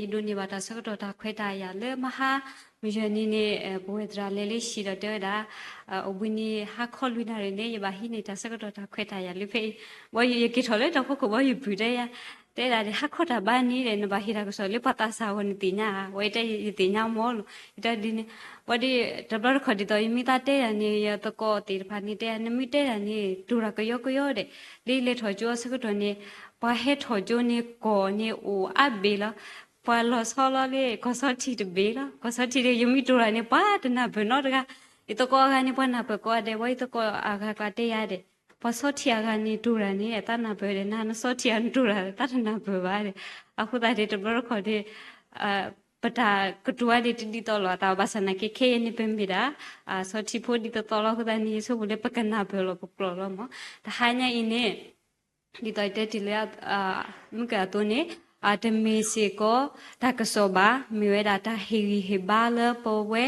ယဒိးန့ၢ်ဘၣ်တၢ်ဆၢကတီၢ်တၢ်ခွဲးတၢ်ယာ်လၢမဟါ, မုၢ်ယဲၢ်နံၤန့ၣ် ပဝဲသရၣ်လဲၤလၢဟံၣ်ဒီးတဲဝဲဒၣ် အိၣ်ဘှံးနံၤဟါခီလွံၢ်နၣ်ရံၣ်န့ၣ် ယဘၣ်ဟံးန့ၢ်တၢ်ဆၢကတီၢ်တၢ်ခွဲးတၢ်ယာ်လၢဖဲအံၤ, ဘၣ်ယက့ၤထီၣ်လၢတၢ်ဖီခိၣ်ဘၣ်ယပုၢ်တဲယၤ, တဲဒၣ်ဒ်ဟါခီတၢ်ဘါန့ၣ်ဒီး နဘၣ်ဟ့ၣ်တၢ်ကစီၣ်လၢပှၤသးစၢ်အဂီၢ်နသ့ၣ်ညါဧါ, ဝဲတဲယသ့ၣ်ညါမၢ်လီၤ, ယတဲဒ်န့ၣ်, ဝဲဒၣ်တဘျီတခီၣ်ဒ်သိးယမ့ၢ်သးတဲဒၣ်န့ၣ် ယသကိးသ့ၣ်တဖၣ်န့ၣ်တဲ နမ့ၢ်တဲဒၣ်န့ၣ် တိၢ်တၢ်ကယီကယီဒီး, ဒ်လဲၤထီၣ်ကၠိအဆၢကတီၢ်န့ၣ် ပှၤဟဲထီၣ်ကၠိန့ၣ်ကီၢ်န့ၣ်အိၣ်အါဘ့ၣ်လီၤ, ပှၤလီၤဆီလီၤလၢကီၢ်ဆီထံးတဘ့ၣ်လီၤ, ကီၢ်ဆီထံးဒီး ယမ့ၢ်တိၢ်တၢ်န့ၣ် ပှၤတနၢ်ပၢၢ်နီတဂၤ, ယသကိးအဂၤန့ၣ် ပှၤနၢ်ပၢၢ်ကိးဂၤဒဲး, ဝဲယသကိးအဂၤကျါတဲယၤဒီး ပှၤဆီထံးအဂၤန့ၣ်တိၢ်တၢ်န့ၣ် သးနၢ်ပၢၢ်ဒီး နၤနဆီထံးအဂၤနတိၢ်တၢ် သးတနၢ်ပၢၢ်ဘၣ်ဒီး, အဃိသတးန့ၣ် တဘျီတခီၣ်ဒီး ပတၢ်ကတိၤဝဲဒ်တဒ်သိးလိာ်အသး ဘၣ်ဆၣ်နာ်က့ခဲအံၤန့ၣ် ပမ့ၢ်ဒၣ် ဆီထံးဖိဒ်သိးသိးလီၤအဃိသတးန့ၣ် ယဆိကမိၣ်လၢပကနၢ်ပၢၢ်လီၤပကျိာ်လီၤမၢ်, တဟါညါအံၤန့ၣ် ဒ်သိးယတဲတ့ၢ်လၢ မုၢ်ကၢအသိးန့ၣ် တမ့ၢ်စ့ၢ်ကီး တၢ်ကစီၣ်ဘၣ်, မ့ၢ်ဝဲဒၣ်တၢ်ဟ့ၣ်ဂံၢ်ဟ့ၣ်ဘါလၢပဝဲ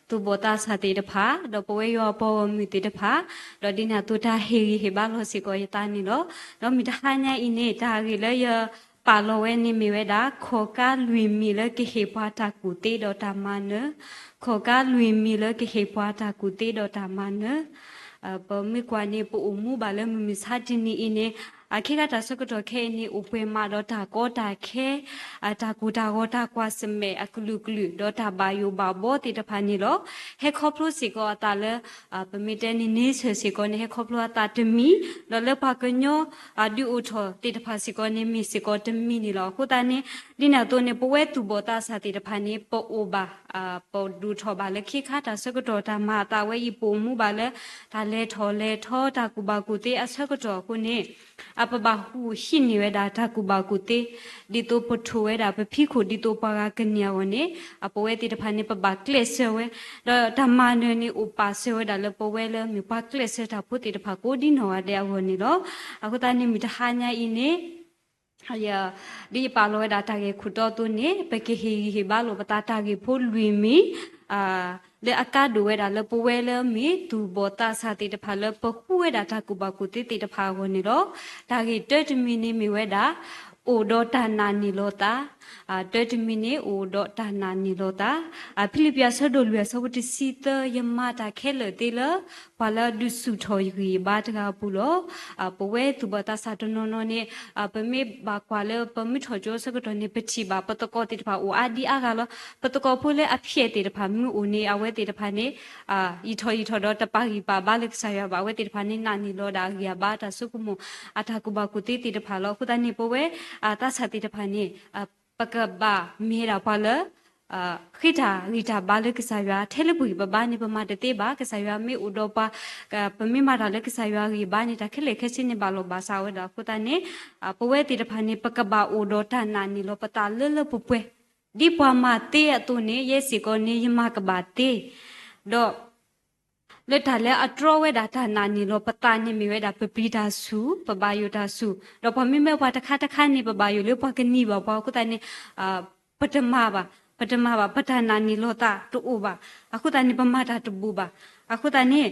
သူၣ်ဘီၣ်သးစၢ်သ့ၣ်တဖၣ် ဒီးပဝဲယွၤအပှၤဂီၢ်မုၢ်သ့ၣ်တဖၣ်, ဒီးဒ်န့ၣ်အသိးတၢ်ဟ့ၣ်ဂံၢ်ဟ့ၣ်ဘါလီၤစ့ၢ်ကီးယသးန့ၣ်လီၤ. ဒီးမုၢ်တဟါညါအံၤန့ၣ် တၢ်ဂ့ၢ်လၢယပာ်လီၤဝဲန့ၣ်မ့ၢ်ဝဲဒၣ် ခီၣ်ကါလွံၢ်မံၤလၢကဟ့ၣ်ပှၤတၢ်ကူၣ်သ့ဒီးတၢ်မၤနၢၤ, ခီၣ်ကါလွံၢ်မံၤလၢကဟ့ၣ်ပှၤတၢ်ကူၣ်သ့ဒီးတၢ်မၤနၢၤ ပမ့ၢ်ကွၢ်န့ၣ် ပအိၣ်မူဘၣ်လၢမုၢ်မဆါတနံၤအံၤန့ၣ် အခ့ခါတၢ်ဆၢကတီၢ်ခဲအံၤန့ၣ် အိၣ်ပှဲၤမးဒီးတၢ်ကီတၢ်ခဲ, တၢ်ကူၣ်တၢ်ဂီၤတၢ်ကွၢ်ဆၢၣ်မဲာ်အကလုာ်ကလုာ် ဒီးတၢ်ဘၣ်ယိၣ်ဘၣ်ဘီသ့ၣ်တဖၣ်န့ၣ်လီၤ. ဟဲခီဖျိစ့ၢ်ကီးအသးလၢ ပမ့ၢ်တဲန့ၣ် nature စ့ၢ်ကီးန့ၣ် ဟဲခီဖျိအသးတမံၤ, ဒီးလၢပှၤကညီ ဒုးအိၣ်ထီၣ်သ့ၣ်တဖၣ်စ့ၢ်ကီးန့ၣ် မ့ၢ်စ့ၢ်ကီးတမံၤန့ၣ်လီၤ. အဃိသတးန့ၣ် ဒ်န့ၣ်အသိးန့ၣ် ပဝဲသူၣ်ဘီၣ်သးစၢ်သ့ၣ်တဖၣ်န့ၣ် ပအိၣ်ဘၣ် ပဒိၣ်ထီၣ်ဘၣ်လၢခ့ခါတၢ်ဆၢကတီၢ် တၢ်မၤအသးဝဲအံၤ ပအိၣ်မူဘၣ်လၢ တၢ်လဲၤထီၣ်လဲၤထီ တၢ်ကူၣ်ဘၣ်ကူၣ်သ့အဆၢကတီၢ်အဃိန့ၣ် ပဘၣ်ဟူးဟံးန့ၢ်ဝဲဒၣ်တၢ်ကူၣ်ဘၣ်ကူၣ်သ့ ဒ်သိးပထိၣ်ဝဲဒၣ်ပဖံခိၣ် ဒ်သိးပှၤဂၤကန့ၢ်အဂီၢ်န့ၣ် ပဝဲသ့ၣ်တဖၣ်န့ၣ် ပဘၣ်ကျဲးစၢးဝဲ, ဒီးတၢ်မၤနၢၤန့ၣ် အိၣ်ပာ်စၢၤဝဲဒၣ်လၢပဝဲလၢမ့ၢ်ပှၤကျဲးစၢးတၢ်ဖိသ့ၣ်တဖၣ်ကိးဒ်နီၢ်ဂၤဒဲးအဂီၢ်န့ၣ်လီၤ. အဃိသတးန့ၣ် မုၢ်တဟါညါအံၤန့ၣ် ဒ်ယပာ်လီၤဝဲဒၣ်တၢ်ဂ့ၢ်ခိၣ်တီအသိးန့ၣ် ပကဟ့ၣ်ဂံၢ်ဟ့ၣ်ဘါလိာ်ပသးတၢ်ဂ့ၢ်ဖိလွံၢ်မံၤ လၢအကါဒိၣ်ဝဲဒၣ်လၢပဝဲလၢမ့ၢ်သူၣ်ဘီၣ်သးစၢ်သ့ၣ်တဖၣ်လၢပဃုဝဲဒၣ်တၢ်ကူၣ်ဘၣ်ကူၣ်သ့သ့ၣ်တဖၣ်အဂီၢ်န့ၣ်လီၤ. တၢ်ဂ့ၢ်တၢတမံၤန့ၣ်မ့ၢ်ဝဲဒၣ် အိၣ်ဒီးတၢ်နာ်န့ၢ်လီၤသး, တၢတမံၤန့ၣ် အိၣ်ဒီးတၢ်နာ်န့ၢ်လီၤသး, ဖံလံးပံၤအဆၢဒိၣ်လွံၢ်အဆၢဖိတဆံသၢ ယမၤတၢ်ခဲလၢာ်သ့လၢ ပှၤလၢအဒုးဆူၣ်ထီၣ်ယဂံၢ်ယဘါတဂၤအပူၤလီၤ. ပဝဲသူၣ်ဘီၣ်သးစၢ်တနီၤနီၤန့ၣ် ပမ့ၢ်ဘၣ်ကွၢ်လၢပမ့ၢ်ထီၣ်ကၠိအဆၢကတီၢ်န့ၣ် ပထံၣ်ဘၣ်ပသကိးသ့ၣ်တဖၣ်အိၣ်အါဒံအါဂၤလီၤ. ပသကိးဖိလၢအဖျဲးသ့ၣ်တဖၣ်မ့ၢ်အိၣ်န့ၣ် အဝဲသ့ၣ်တဖၣ်န့ၣ် ယံာ်ထီၣ်ယံာ်ထီၣ်ဒီးတပာ်ဂံၢ်ပာ်ဘါလၢကစၢ်ယွၤဘၣ် အဝဲသ့ၣ်တဖၣ်န့ၣ် နာ်န့ၢ်လီၤဒၣ်အဂံၢ်အဘါတၢ်ဆိကမိၣ် အတၢ်ကူၣ်ဘၣ်ကူၣ်သ့သ့ၣ်တဖၣ်လီၤ. အဃိသတးန့ၣ် ပဝဲ သးစၢ်သ့ၣ်တဖၣ်န့ၣ် ပကဘၣ်မ့ၢ်ဝဲဒၣ်ပှၤလၢ ဃ့တၢ်ဂံၢ်တၢ်ဘါလၢကစၢ်ယွၤ ထဲလၢပဂံၢ်ပဘါန့ၣ် ပမၤတသ့ဘၣ်. ကစၢ်ယွၤမ့ၢ်အိၣ်ဒီးပှၤ ပမ့ၢ်မၤတၢ်လၢကစၢ်ယွၤဂံၢ်ဘါန့ၣ် တၢ်ခဲလၢာ်ခဲဆ့န့ၣ်ဘၣ်လီၤဘၣ်စးဝဲဒၣ်. အဃိသတးန့ၣ် ပဝဲသ့ၣ်တဖၣ်န့ၣ် ပကဘၣ်အိၣ်ဒီးတၢ်နာ်န့ၢ်လီၤပသးလၢလၢပှဲၤပှဲၤ ဒ်ပှၤမၤသ့အသိးန့ၣ် ယဲစ့ၢ်ကီးန့ၣ် ယမၤကဘၣ်သ့, ဒီး လၢတၢ်လၢအတြီဝဲဒၣ်တၢ်နာ်န့ၢ်လီၤပသးန့ၣ်မ့ၢ်ဝဲဒၣ် ပပျံၤတၢ်ဆူၣ် ပဘၣ်ယိၣ်တၢ်ဆူၣ်, ဒီးပှၤမ့မ့ၢ်ပှၤတခါတခါန့ၣ် ပဘၣ်ယိၣ်လၢပှၤကနံၤဘၣ်ပှၤအဃိသတးန့ၣ် ပတမၤဘၣ်, ပတမၤဘၣ်, ပတၢ်နာ်န့ၢ်လီၤသးတအိၣ်ဘၣ်. အဃိသတးန့ၣ် ပမၤတၢ်တဘူးဘၣ်. အဃိသတးန့ၣ်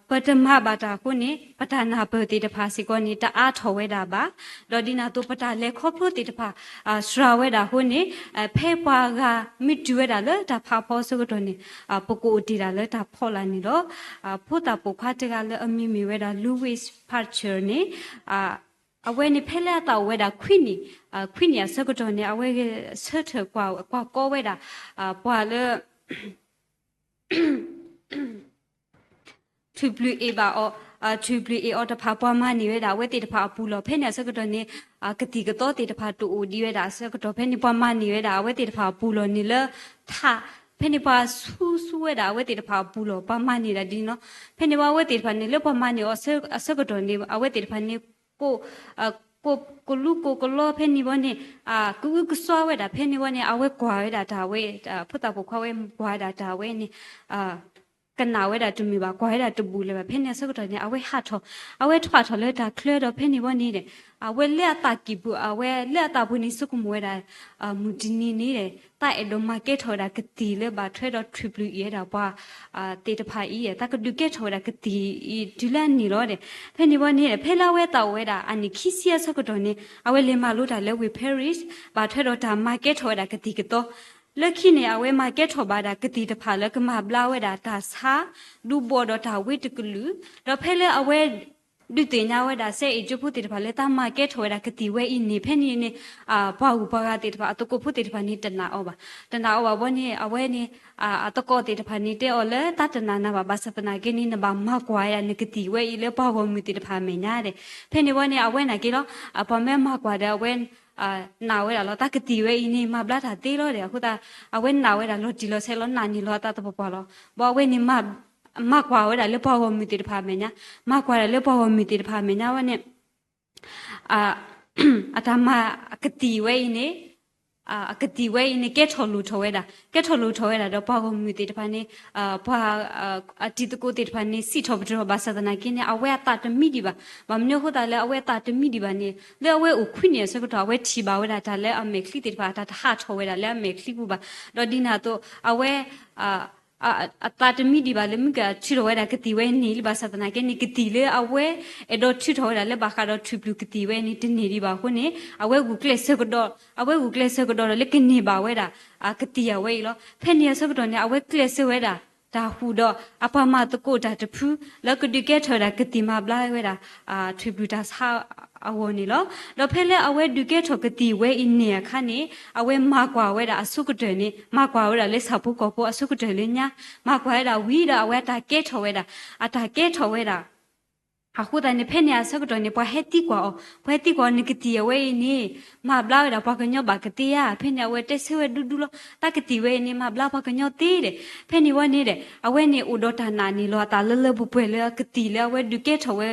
ပတမၤဘၣ်တၢ်အဃိန့ၣ် ပတၢ်နၢ်ပၢၢ်သ့ၣ်တဖၣ်စ့ၢ်ကီးန့ၣ် တအါထီၣ်ဝဲဒၣ်ဘၣ်. ဒီးဒ်န့ၣ်အသိး ပတၢ်လဲၤခီဖျိသ့ၣ်တဖၣ် စှၤဝဲဒၣ်အဃိန့ၣ် ဖဲပှၤဂၤမ့ၢ်တုၤဝဲဒၣ်လၢတၢ်ဖးဖီအဆၢကတီၢ်န့ၣ် ပကအိၣ်တ့ၢ်ဒၣ်လၢတၢ်ဖီလာ်န့ၣ်လီၤ. ဖိသၣ်ပိာ်ခွါတဂၤလၢအမံၤမ့ၢ်ဝဲဒၣ် Louis Pasteur န့ၣ် အဝဲန့ၣ်ဖဲလၢအသးအိၣ်ဝဲဒၣ်ခွံနံၣ်, ခွံနံၣ်အဆၢကတီၢ်န့ၣ် အဝဲဂဲၤဆၢထၢၣ်ကွၢ်ကီဝဲဒၣ် ပှၤလၢ ထုးပျုၢ်အ့ၣ်ဘၣ်အီၤ, ထုးပျုၢ်အ့ၣ်အီၤတဖၣ် ပှၤမၤန့ၢ်ဝဲဒၣ်အဝဲသ့ၣ်တဖၣ်အပူၤလီၢ်. ဖဲန့ၣ်အဆၢကတီၢ်န့ၣ် ကသံၣ်ကသီသ့ၣ်တဖၣ်တအိၣ်ဒံးဝဲဒၣ်အဆၢကတီၢ် ဖဲန့ၣ်ပှၤမၤန့ၢ်ဝဲဒၣ်အဝဲသ့ၣ်တဖၣ်အပူၤလီၢ်န့ၣ်လၢထး, ဖဲန့ၣ်ပှၤဆူဆူဝဲဒၣ်အဝဲသ့ၣ်တဖၣ်အပူၤလီၢ် ပှၤမၤန့ၢ်ဒၣ်ဒ်န့ၣ်လီၤ. ဖဲန့ၣ်ပှၤအဝဲသ့ၣ်တဖၣ်န့ၣ် လၢပှၤမၤန့ၢ်အီၤအဆၢကတီၢ်န့ၣ် အဝဲသ့ၣ်တဖၣ်န့ၣ် ကိး ကိးလူကိးကလီဖဲန့ၣ်ဝဲန့ၣ် ကအုကစွါဝဲဒၣ် ဖဲန့ၣ်ဝဲန့ၣ် အဝဲကွၢ်ဝဲဒၣ်တၢ်ဝဲ ဖိသၣ်ပိာ်ခွါဝဲကွၢ်ဝဲဒၣ်တၢ်ဝဲန့ၣ် ကနၣ်ဝဲဒၣ်တမုာ်ဘၣ်, ကွၢ်ဝဲဒၣ်တဘူၣ်လၢၤဘၣ်. ဖဲန့ၣ်အဆၢကတီၢ်န့ၣ် အဝဲဟးထီၣ်, အဝဲထွးထီၣ်လၢတၢ်ချၢဒီး ဖဲန့ၣ်ဝံၤန့ၣ်ဒီး အဝဲလၢအသးကံၢ်ပူၤ, အဝဲလၢအသးပူၤန့ၣ် ဆိကမိၣ်ဝဲဒၣ် မုၢ်တနံၤန့ၣ်ဒီး သးအဲၣ်ဒိးမၤကဲထီၣ်ဝဲဒၣ်ကသံၣ်လၢဘၣ်ထွဲဒီးထွံၣ်ပျုၢ်အံၤဝဲဒၣ်ပှၤသ့ၣ်တဖၣ်အံၤ, သးကဒုးကဲထီၣ်ဝဲဒၣ်ကသံၣ်အံၤတုၤလၢအန့ၣ်လီၤဒီး ဖဲန့ၣ်ဝံၤန့ၣ်ဒီး ဖဲလၢအဝဲသးအိၣ်ဝဲဒၣ်အနံၣ်ခံဆံအဆၢကတီၢ်န့ၣ် အဝဲလဲၤမၤလိတၢ်လၢဝ့ၢ် Paris ဘၣ်ထွဲဒီးတၢ်မၤကဲထီၣ်ဝဲဒၣ်ကသံၣ်ကသီ လၢခံန့ၣ် အဝဲမၤကဲထီၣ်ဘၣ်ဒၣ်ကသံၣ်တဖၣ်လၢကမၤဘျါဝဲဒၣ်တၢ်ဆါ ဒူဘီၣ်ဒီးတၢ်ဝ့တကလုာ်, ဒီးဖဲလၢအဝဲဒုးသ့ၣ်ညါဝဲဒၣ် စဲအ့ၣ်ကၠိဖိသ့ၣ်တဖၣ်လၢတၢ်မၤကဲထီၣ်ဝဲဒၣ်ကသံၣ်ဝဲအံၤန့ၣ် ဖဲန့ၣ်န့ၣ် ပှၤဂုၤပှၤဂၤသ့ၣ်တဖၣ် အသကိးဖိသ့ၣ်တဖၣ်န့ၣ် တနာ်အီၤဘၣ်. တနာ်အီၤဘၣ်ဘီန့ၣ် အဝဲန့ၣ် အသကိးသ့ၣ်တဖၣ်န့ၣ် တဲအီၤလၢတၢ်တနာ်နၤဘၣ်, ဘၣ်ဆၣ်သနာ်က့န့ၣ် နဘၣ်မၤကွၢ်ဝဲဒၣ်နကသံၣ်ဝဲအံၤလၢပှၤဂီၢ်မုၢ်သ့ၣ်တဖၣ်အမဲာ်ညါဒီး ဖဲန့ၣ်ဝံၤန့ၣ် အဝဲနာ်က့ၤလီၤ. ပှၤမ့ၢ်မၤကွၢ်ဒီး အဝဲနာ်ဝဲဒၣ်လီၤ. တၢ်ကသံၣ်ဝဲအံၤန့ၣ် မၤဘျါတၢ်သ့လီၤဒီး အဃိသတး အဝဲနာ်ဝဲဒၣ်လီၤတံၢ်လီၤဆဲးလီၤ, နာ်န့ၢ်လီၤအသးသပှၢ်ပှၢ်လီၤ. ဘၣ်အဝဲန့ၣ် မၤကွၢ်ဝဲဒၣ်လၢပှၤဂီၢ်မုၢ်သ့ၣ်တဖၣ်အမဲာ်ညါ, မၤကွၢ်ဒၣ်လၢပှၤဂီၢ်မုၢ်သ့ၣ်တဖၣ်အမဲာ်ညါဝဲန့ၣ် အတၢ်မၤအကသံၣ်ဝဲအံၤန့ၣ်, အကသံၣ်ဝဲအံၤန့ၣ် ကဲထီၣ်လိၣ်ထီၣ်ဝဲဒၣ်, ကဲထီၣ်လိၣ်ထီၣ်ဝဲဒၣ်ဒီးပှၤဂီၢ်မုၢ်သ့ၣ်တဖၣ်န့ၣ်, ပှၤ အတံၤသကိးသ့ၣ်တဖၣ်န့ၣ် စံးထီၣ်ပတြၢၤ ဘၣ်ဆၣ်သနာ်က့န့ၣ် အဝဲအသးတမံဒံးဘၣ်. ဘၣ်မနုၤအဃိသတးလၢအဝဲအသးတမံဒံးဘၣ်န့ၣ် လၢအဝဲအိၣ်ခွံနံၣ်အဆၢကတီၢ် အဝဲထံၣ်ဘၣ်ဝဲဒၣ်တၢ်လၢအမဲာ်ချံသ့ၣ်တဖၣ် အတၢ်တဟးထီၣ်ဝဲဒၣ်လၢအမဲာ်ချံပူၤဘၣ်. ဒီးဒ်န့ၣ်အသိး အဝဲ အသးတမံဒံးဘၣ်လၢမုၢ်ကထုးထီၣ်ဝဲဒၣ်ကသံၣ်ဝဲန့ၣ်လံ, ဘၣ်ဆၣ်သနာ်က့န့ၣ် ကသံၣ်လၢအဝဲအဲၣ်ဒိးထုးထီၣ်ဝဲဒၣ်လၢဘၣ်ဃးဒီးထွံၣ်ပျုၢ်ကသံၣ်ဝဲန့ၣ် တန့ၢ်ဒံးဘၣ်အဃိန့ၣ် အဝဲဂုာ်ကျဲးစၢးကဒီး, အဝဲဂုာ်ကျဲးစၢးကဒီးဒီးလၢကန့ၢ်ဘၣ်ဝဲဒၣ် ကသံၣ်အဝဲအံၤလီၤ. ဖဲန့ၣ်အဆၢကတီၢ်န့ၣ် အဝဲကျဲးစၢးဝဲဒၣ် တၢ်ဟူးဒီးအပှၤမၤသကိးတၢ်တဖု လၢကဒုးကဲထီၣ်ဝဲဒၣ်ကသံၣ်မၤဘျါဝဲဒၣ် ထွံၣ်ပျုၢ်တၢ်ဆါအဂီၢ်န့ၣ်လီၤ. ဒီးဖဲလၢအဝဲဒုးကဲထီၣ်ကသံၣ်ဝဲအံၤန့ၣ်အခါန့ၣ် အဝဲမၤကွၢ်ဝဲဒၣ်အဆိကတၢၢ်န့ၣ် မၤကွၢ်ဝဲဒၣ်လၢဆၣ်ဖိကီၢ်ဖိအဆိကတၢၢ်လၢညါ, မၤကွၢ်ဝဲဒၣ်ဝံၤဒီးအဝဲအတၢ်ကဲထီၣ်ဝဲဒၣ်, အတၢ်ကဲထီၣ်ဝဲဒၣ် အဃိသတးန့ၣ် ဖဲန့ၣ်အဆၢကတီၢ်န့ၣ် ပှၤဟဲသံကွၢ်အီၤ, ပှၤဟဲသံကွၢ်အီၤ နကသံၣ်အဝဲအံၤန့ၣ် မၤဘျါဝဲဒၣ်ပှၤကညီဘၣ်ကသ့ဧါ. ဖဲန့ၣ်အဝဲတဲဆၢဝဲဒူဒူလီၤ, တၢ်ကသံၣ်ဝဲအံၤန့ၣ် မၤဘျါပှၤကညီသ့ဒီး ဖဲန့ၣ်ဝံၤန့ၣ်ဒီး အဝဲန့ၣ်အိၣ်ဒီးတၢ်နာ်န့ၢ်လီၤအသးလၢလၢပှဲၤပှဲၤလၢအကသံၣ်လၢအဝဲဒုးကဲထီၣ်ဝဲ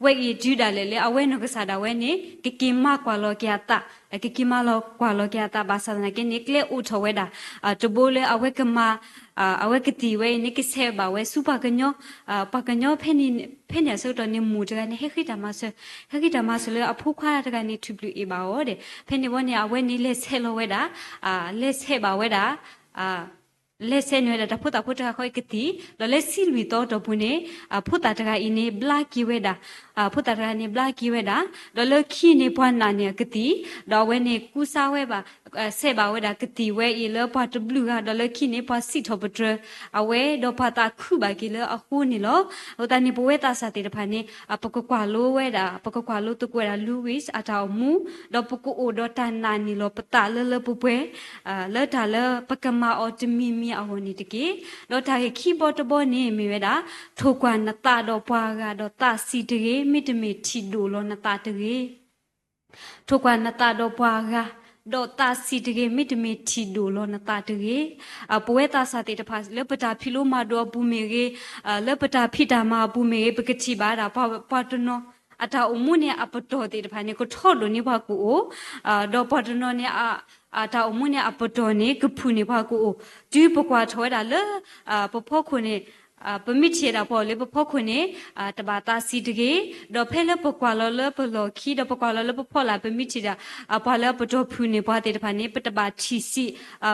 ဝဲအံၤတုၤဒၣ်လဲာ်လၢအဝဲနီၢ်ကစၢ်ဒၣ်ဝဲန့ၣ် ကက့ၤမၤကွၢ်လီၤက့ၤအသး, ကက့ၤမၤလီၤကွၢ်လီၤက့ၤအသး ဘၣ်ဆၣ်သနာ်က့န့ၣ် ကျဲအိၣ်ထီၣ်ဝဲဒၣ် တဘိလၢအဝဲကမၤ အဝဲကသံၣ်ဝဲအံၤန့ၣ် ကဆဲးဘၣ်ဝဲဆူပှၤကညီ, ပှၤကညီ ဖဲန့ၣ်အဆၢကတီၢ်န့ၣ် မိၢ်တဂၤန့ၣ် ဟဲဃ့တၢ်မၤစၢၤ, ဟဲဃ့တၢ်မၤစၢၤလၢအဖိခွါတဂၤန့ၣ် ထွံၣ်ပျုၢ်အ့ၣ်ဘၣ်အီၤဒီး ဖဲန့ၣ်ဝံၤန့ၣ် အဝဲန့ၣ်လဲၤဆဲးလီၤဝဲဒၣ်, လဲၤဆဲးဘၣ်ဝဲဒၣ် လဲၤဆဲးန့ၢ်ဝဲဒၣ်တၢ်ဖိသၣ်ဖိတဂၤဃီအံၤကသံၣ်, ဒီးလၢဆံလွံၢ်သီအတီၢ်ပူၤန့ၣ် ဖိသၣ်တဂၤအံၤန့ၣ် ဘျါက့ၤဝဲဒၣ်, ဖိသၣ်တဂၤန့ၣ်ဘျါက့ၤဝဲဒၣ်, ဒီးလၢခံန့ၣ်ပှၤနာ်န့ၢ်အကသံၣ်, ဒီးအဝဲန့ၣ်ကူစါဝဲဘၣ် ဆဲးဘၣ်ဝဲဒၣ်ကသံၣ်ဝဲအံၤလၢပှၤတဘျုးဂၤ, ဒီးလၢခံန့ၣ် ပှၤစံးထီၣ်ပတြၢၤအဝဲ ဒီးပှၤသးခုဘၣ်က့ၤလၢအဃိန့ၣ်လီၤ. အဃိသတးန့ၣ် ပဝဲသးစၢ်သ့ၣ်တဖၣ်န့ၣ် ပကကွၢ်လိဝဲဒၣ်, ပကကွၢ်လိသကိးဝဲဒၣ် Louis အတၢ်အိၣ်မူ, ဒီးပကအိၣ်ဒီးတၢ်နာ်န့ၢ်လီၤပသးလၢလၢပှဲၤပှဲၤ လၢတၢ်လၢပကမၤအီၤတမံၤမံၤအဂီၢ်န့ၣ်တက့ၢ်. ဒီးတၢ်ဂ့ၢ်ခံဘီတဘီန့ၣ်မ့ၢ်ဝဲဒၣ် ထိၣ်ကွၢ်နသးဒီးပှၤဂၤဒီးသးစံးတဂ့ၤ, မ့တမ့ၢ်ထံၣ်ဒိၣ်လီၤနသးတဂ့ၤ. ထိၣ်ကွၢ်နသးဒီးပှၤဂၤ, ဒီးသးစံးတဂ့ၤ, မ့တမ့ၢ်ထံၣ်ဒိၣ်လီၤနသးတဂ့ၤ. ပဝဲသးစၢ်သ့ၣ်တဖၣ် လၢပတၢ်ဖံးလိမၤဒိးအပူၤမ့ၢ်ဂ့ၤ, လၢပတၢ်ဖံးတၢ်မၤအပူၤမ့ၢ်ဂ့ၤ, ပကထံၣ်ဘၣ်ဒၣ် ပှၤတနီၤ အတၢ်အိၣ်မူန့ၣ်အပတီၢ်သ့ၣ်တဖၣ်န့ၣ် ကထီဒိၣ်န့ၢ်ပှၤကအိၣ်, ဒီးပှၤတနီၤန့ၣ် အတၢ်အိၣ်မူန့ၣ်အပတီၢ်န့ၣ် ကဖုၣ်န့ၢ်ပှၤကအိၣ်, တုၤပကွၢ်ထီၣ်ဝဲဒၣ်လၢ ပဖီခိၣ်န့ၣ် ပမ့ၢ်ထံၣ်ဝဲဒၣ်ပှၤအိၣ်လၢပဖီခိၣ်န့ၣ် တဘၣ်သးစံးတဂ့ၤ, ဒီးဖဲလၢပကွၢ်လီၤလၢပလီၢ်ခံ ဒီးပကွၢ်လီၤလၢပဖီလာ် ပမ့ၢ်ထံၣ်ဒၣ် ပှၤလၢအပတီၢ်ဖုၣ်န့ၢ်ပှၤသ့ၣ်တဖၣ်န့ၣ် ပတဘၣ်ထံၣ်ဆံး,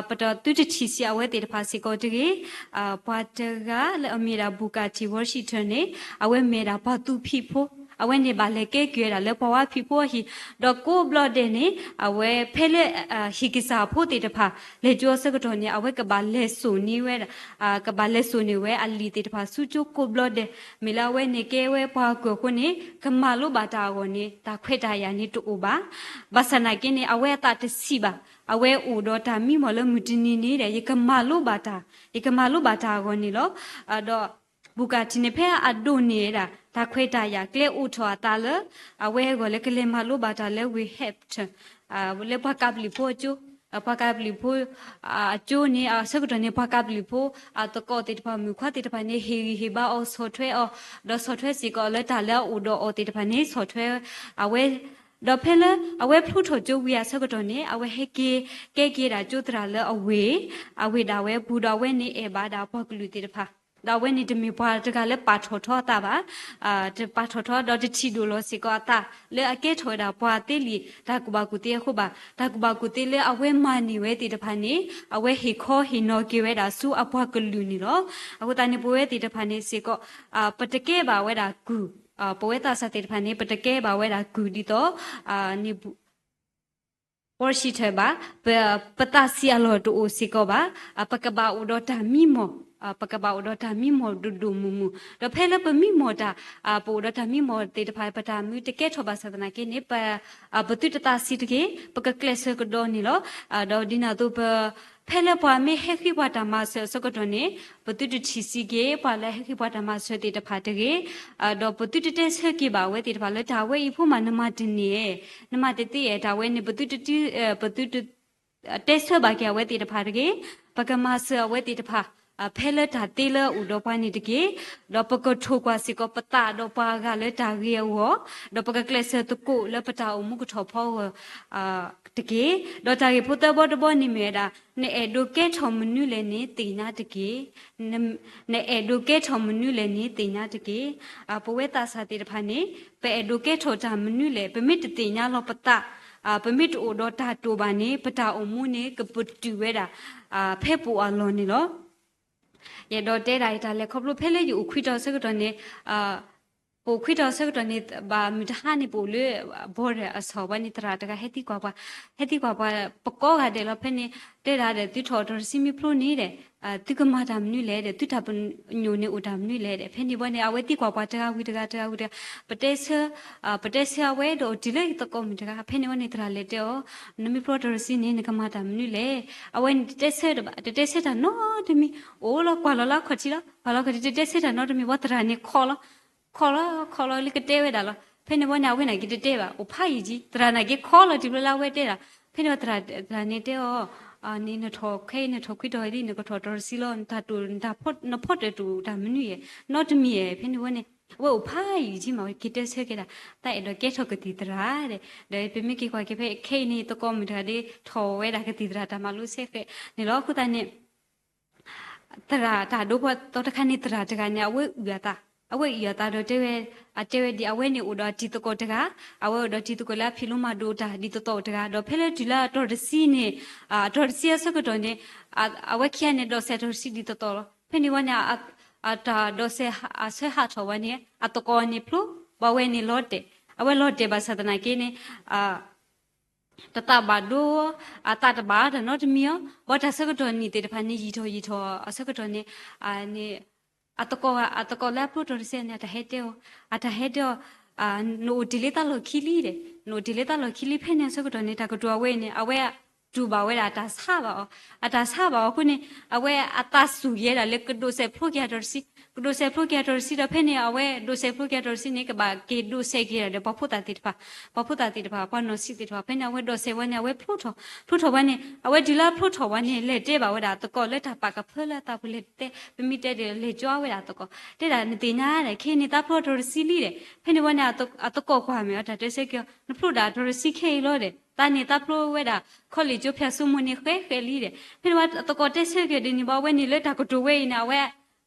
ပတသုတထံၣ်ဆံးအဝဲသ့ၣ်တဖၣ်စ့ၢ်ကီးတဂ့ၤ. ပှၤတဂၤလၢအမ့ၢ်ဒၣ် Booker T Washington န့ၣ် အဝဲမ့ၢ်ဒၣ်ပှၤသူဖံးဖိ, အဝဲန့ၣ်ဘၣ်လဲၤကဲက့ၤဝဲဒၣ်လၢပှၤဝါဖံးဖိအဟံၣ်, ဒီးကိးဘျီဒဲးန့ၣ် အဝဲဖဲလၢ ဟံၣ်ကစၢ်ဖိသ့ၣ်တဖၣ် လဲၤကၠိအဆၢကတီၢ်န့ၣ် အဝဲကဘၣ်လဲၤစိာ်န့ၢ်ဝဲ ကဘၣ်လဲၤစိာ်န့ၢ်ဝဲအလံာ်သ့ၣ်တဖၣ်ဆူကၠိကိးဘျီဒဲး, မ့ၢ်လၢအဝဲန့ၣ်ကဲဝဲပှၤကွၢ်အဃိန့ၣ် ကမၤလိဘၣ်တၢ်အဂီၢ်န့ၣ် တၢ်ခွဲးတၢ်ယာ်န့ၣ်တအိၣ်ဘၣ်. ဘၣ်ဆၣ်သနာ်က့န့ၣ် အဝဲအသးတဆံးဘၣ်, အဝဲအိၣ်ဒီးတၢ်မံမီၢ်လၢမုၢ်တနံၤန့ၣ်ဒီး ယကမၤလိဘၣ်တၢ်, ယကမၤလိဘၣ်တၢ်အဂီၢ်န့ၣ်လီၤ. ဒီး Booker T န့ၣ် ဖဲအဒိးန့ၢ်ဝဲဒၣ် တၢ်ခွဲးတၢ်ယာ် ကျဲအိၣ်ထီၣ်အသးလၢ အဝဲအဂီၢ်လၢကလဲၤမၤလိဘၣ်တၢ်လၢဝ့ၢ် Hampton လၢပှၤကးပလံၣ်ဖိအကၠိ, ပှၤကးပလံၣ်ဖိ အကၠိန့ၣ် အဆၢကတီၢ်န့ၣ် ပှၤကးပလံၣ်ဖိ အသကိးသ့ၣ်တဖၣ် မုၣ်ခွါသ့ၣ်တဖၣ်န့ၣ် ဟ့ၣ်ဂံၢ်ဟ့ၣ်ဘါအီၤ ဆီၣ်ထွဲအီၤ, ဒီးဆီၣ်ထွဲစ့ၢ်ကီးလၢတၢ်လၢအအိၣ်ဒီးအီၤသ့ၣ်တဖၣ်န့ၣ် ဆီၣ်ထွဲအဝဲ, ဒီးဖဲလၢအဝဲဖျိထီၣ်ကၠိဝံၤအဆၢကတီၢ်န့ၣ် အဝဲဟဲက့ၤ ကဲက့ၤဒၣ်ကၠိသရၣ်လၢအဝ့ၢ်, အဝ့ၢ်ဒၣ်ဝဲအပူၤ ဒီးအဝဲန့ၣ်အဲၣ်ဘၣ်ဒၣ်ပှၤကလုာ်သ့ၣ်တဖၣ် ဒီးအဝဲန့ၣ်တမ့ၢ်ပှၤတဂၤလၢပာ်ထီၣ်ထီအသးဘၣ်, တပာ်ထီၣ်ထီ ဒီးတထံၣ်ဒိၣ်လီၤစ့ၢ်ကီးအသး လၢအကဲထီၣ်ဝဲဒၣ်ပှၤသ့လံာ်တၢ်ကူၣ်ဘၣ်ကူၣ်သ့အဃိဘၣ်. တၢ်ကူၣ်ဘၣ်ကူၣ်သ့လၢအဝဲမၤန့ၢ်ဝဲသ့ၣ်တဖၣ်န့ၣ် အဝဲဟ့ၣ်ခီဟ့ၣ်နီၤက့ၤဝဲဒၣ်ဆူအပှၤကလုာ်န့ၣ်လီၤ. အဃိသတးန့ၣ် ပဝဲသ့ၣ်တဖၣ်န့ၣ်စ့ၢ်ကီး ပတကဲဘၣ်ဝဲဒၣ်ကုၢ်, ပဝဲသးစၢ်သ့ၣ်တဖၣ်န့ၣ် ပတကဲဘၣ်ဝဲဒၣ်ကုၢ်ဒ်သိး န့ၣ် ပ worshipper ဘၣ်, ပ ပသးဆံးအလီၢ်တအိၣ်စ့ၢ်ကီးဘၣ်. ပကဘၣ်အိၣ်ဒီးတၢ်မံမီၢ်, ပကဘၣ်အိၣ်ဒီးတၢ်မံမီၢ်ဒိၣ်ဒိၣ်မုၢ်မုၢ်, ဒီးဖဲလၢပမံမီၢ်တၢ်, ပအိၣ်ဒီးတၢ်မံမီၢ်သ့ၣ်တဖၣ် ပတၢ်မူတကဲထီၣ်ဘၣ်ဆၣ်သနာ်က့န့ၣ် ပ ပသုတသးဆံးတဂ့ၤ, ပကကျဲးစၢးကဒီးန့ၣ်လီၤ. ဒီးဒ်န့ၣ်အသိးပ ဖဲလၢပှၤမ့ၢ်ဟဲဃ့ပှၤတၢ်မၤစၢၤအဆၢကတီၢ်န့ၣ် ပသုတထံၣ်ဆံးက့ၤ ပှၤလၢဟဲဃ့ပှၤတၢ်မၤစၢၤသ့ၣ်တဖၣ်တဂ့ၤ, ဒီးပသုတတဲဆၢက့ၤဘၣ်အဝဲသ့ၣ်တဖၣ်လၢတၢ်ဝဲအံၤဖိမးနမၤတန့ၢ်ဧါ, နမၤတသ့ဧါ, တၢ်ဝဲန့ၣ် ပသုတ ပသုတ တဲဆၢဘၣ်က့ၤအဝဲသ့ၣ်တဖၣ်တဂ့ၤ. ပကမၤစၢၤအဝဲသ့ၣ်တဖၣ် ဖဲလၢတၢ်သ့လၢအအိၣ်ဒီးပှၤန့ၣ်တက့ၢ်. ဒီးပကထိၣ်ကွၢ်စ့ၢ်ကီးပသးဒီးပှၤအဂၤလၢတၢ်ဂ့ၤအဂီၢ်, ဒီးပကကျဲးစၢးသကိးလၢပတၢ်အိၣ်မူကထီၣ်ဖီအဂီၢ် တက့ၢ်. ဒီးတၢ်ဂ့ၢ်ဖိသၢဘီတဘီန့ၣ်မ့ၢ်ဝဲဒၣ် နအဲၣ်ဒိးကဲထီၣ်မနုၤလဲၣ်န့ၣ်သ့ၣ်ညါတက့ၢ်. န နအဲၣ်ဒိးကဲထီၣ်မနုၤလဲၣ်န့ၣ်သ့ၣ်ညါတက့ၢ်. ပဝဲသးစၢ်သ့ၣ်တဖၣ်န့ၣ် ပအဲၣ်ဒိးကဲထီၣ်တၢ်မနုၤလဲၣ်, ပမ့ၢ်တသ့ၣ်ညါလီၤပသး, ပမ့ၢ်တအိၣ်ဒီးတၢ်တိာ်ဘၣ်န့ၣ် ပတၢ်အိၣ်မူန့ၣ် ကပတုာ်ဝဲဒၣ် ဖဲပအိၣ်အလီၢ်န့ၣ်လီၤ. ယအဲၣ်ဒိးတဲဒၣ်အံၤတၢ်လဲၤခီဖျိဖဲလၢယအိၣ်ခွံတီၤဆၢကတီၢ်န့ၣ် ပအိၣ်ခွံတီၤဆၢကတီၢ်န့ၣ် ဘၣ်မုၢ်တဟါန့ၣ် ပအိၣ်လၢ border အဆီၣ်ဝဲန့ၣ် သရၣ်တဂၤဟဲသံကွၢ်ပှၤ, ဟဲသံကွၢ်ပှၤ ပကိးဂၤဒဲးလီၤ. ဖဲန့ၣ် တဲဒၣ်ဒီး သုထီၣ်အတီၤတဆံမ့ၢ်ဖျိန့ၣ်ဒီး သုကမၤတၢ်မနုၤလဲၣ်ဒီး သုတၢ်ပညိၣ်န့ၣ်အိၣ်တၢ်မနုၤလဲၣ်ဒီး ဖဲန့ၣ်ဘီန့ၣ် အဝဲသံကွၢ်ပှၤတဂၤဝံၤတဂၤ တဂၤဝံၤတဂၤ ပတဲဆၢ ပတဲဆၢအဝဲဒီးအိၣ်တုၤလၢယသကိးမုၣ်တဂၤ ဖဲန့ၣ်ဝဲန့ၣ် သရၣ်လဲၤတဲအီၤ နမ့ၢ်ဖျိအတီၤတဆံန့ၣ် နကမၤတၢ်မနုၤလဲၣ်. အဝဲန့ၣ်တတဲဆၢတဘၣ် တတဲဆၢတၢ်နီတမံၤ အိၣ်လီၤကွၢ်လီၤလၢအခီၣ်ထံးလီၤ ကွၢ်လီၤခီၣ်ထံး တတဲဆၢတၢ်နီတမံၤ ဘီသရၣ်န့ၣ်ခိးလီၤ ခိးလီၤ ခိးလီၤလၢကတဲဝဲဒၣ်လီၤ. ဖဲန့ၣ်ဝဲန့ၣ် အဝဲန့ၣ်က့ၤတတဲဘၣ် အိၣ်ဖးယံာ်ကံ သရၣ်န့ၣ်က့ၤခိးလီၤတုၤဖျိလၢအဝဲတဲဒၣ် ဖဲန့ၣ်ဝဲသရၣ် သရၣ်န့ၣ်တဲအီၤ န့ၣ်နထီၣ်ခဲအံၤ နထီၣ်ခွံတီၤဒ် နကထီၣ်တီၤတဆံလီၤ နတၢ်တိာ် နဖီတၢၣ်တိာ်တၢ်မနုၤယဲၢ် နီတမံၤယဲၢ် ဖဲန့ၣ်ဝဲန့ၣ် အဝဲအိၣ်ဖးယံာ်ကံမး က့ၤတဲဆၢက့ၤဒၣ် တၢ်အဲၣ်ဒိးကဲထီၣ်ကသံၣ်သရၣ်ဒီး ဒီးပမ့ၢ်က့ၤကွၢ်က့ၤဖဲခဲအံၤန့ၣ် သကိးမုၣ်တဂၤဒီး ထီၣ်ဝဲဒၣ်ကသံၣ်သရၣ်တၢ်မၤလိဆဲဃဲးန့ၣ်လီၤ. အဃိသတးန့ၣ် သရၣ်တၢ်ဒိဖီသီတခါန့ၣ် သရၣ်တဂၤန့ၣ် အဝဲအုၣ်အသး အဝဲအုၣ်အသးဒီးတဲဝဲ အတဲဝဲဒ်အဝဲန့ၣ်အိၣ်ဒီးတံၤသကိးတဂၤ အဝဲအိၣ်ဒီးတံၤသကိးလၢအဖံးလိမၤဒိးတၢ်ဒ်သိးသိးတဂၤ ဒီးဖဲလၢတုၤလၢအတီၤတဆံန့ၣ် အတီၤတဆံအဆၢကတီၢ်န့ၣ် အဝဲခံဂၤန့ၣ် ဒိးစဲးတီၤတဆံဒ်သိးသိးလီၤ. ဖဲန့ၣ်ဝဲန့ၣ် အတၢ်ဒိးစဲးအဆၢဟးထီၣ်ဝဲန့ၣ် အသကိးန့ၣ်ဖျိ ဘၣ်ဝဲန့ၣ်လီၤတဲာ် အဝဲလီၤတဲာ်ဘၣ်ဆၣ်သနာ်က့န့ၣ် တသးဘၣ်ဒိ အသးတဘၣ်တၢ်နီတမံၤအီၤ ဘၣ်တၢ်ဆၢကတီၢ်နံၣ်သ့ၣ်တဖၣ်န့ၣ် ယံာ်ထီၣ်ယံာ်ထီၣ်အဆၢကတီၢ်န့ၣ် အသကိး အသကိးလၢအဖျိတီၤတဆံန့ၣ် အတၢ်ဟဲတဲအီၤ အတၢ်ဟဲတဲအီၤ နအိၣ်တ့ၢ်လၢသးလီၢ်ခံလံဒီး နအိၣ်တ့ၢ်လၢသးလီၢ်ခံလံ ဖဲန့ၣ်အဆၢကတီၢ်န့ၣ် တၢ်ကတိၤအဝဲအံၤန့ၣ် အဝဲတူၢ်ဘၣ်ဝဲဒၣ်အတၢ်ဆါဘၣ်အီၤ အတၢ်ဆါဘၣ်အီၤအဃိန့ၣ် အဝဲအသးစူၢ်က့ၤဒၣ်လၢကဒိးစဲးဖျိက့ၤအတီၤတဆံ ကဒိးစဲးဖျိက့ၤအတီၤတဆံဒီး ဖဲန့ၣ် အဝဲဒိးစဲးဖျိက့ၤအတီၤတဆံန့ၣ် ကဘၣ်က့ၤဒိးစဲးက့ၤဒၣ်ဒီး ပှၤဖိသၣ်သ့ၣ်တဖၣ် ပှၤဖိသၣ်သ့ၣ်တဖၣ် ပှၤနီၢ်ဆံးသ့ၣ်တဖၣ် ဖဲန့ၣ် အဝဲဒိးစဲးဝဲန့ၣ် အဝဲဖျိထီၣ် ဖျိထီၣ်ဝဲန့ၣ် အဝဲတုၤလၢအဖျိထီၣ်ဝဲန့ၣ် လဲၤတဲဘၣ်ဝဲဒၣ်အသကိးလၢတၢ်ပာ်ကဖၢလၢအသးပူၤလဲၤတဲ ပမ့ၢ်တဲဒီး လဲၤကၠီဝဲဒၣ်အသကိး တဲဒၣ်နသ့ၣ်ညါဒီး ခဲအံၤန့ၣ် သးဖျိအတီၤတဆံလံဒီး ဖဲန့ၣ်ဝဲန့ၣ် အသကိးကွၢ်မ့ၢ်အတၢ်တဲဆၢက့ၤအီၤ နဖျိဒၣ်အတီၤတဆံခဲအံၤလီၤဒီး သးန့ၣ်သးဖျိဝဲဒၣ် college ကၠိဖၠၣ်စိမိၤန့ၣ် ဃဲဃဲလံဒီး ဖဲန့ၣ်ဝဲအသကိးတဲဆၢက့ၤဒ်န့ၣ်ဘၣ် အဝဲန့ၣ်လၢတၢ်ကတိၤဝဲအံၤန့ၣ် အဝဲ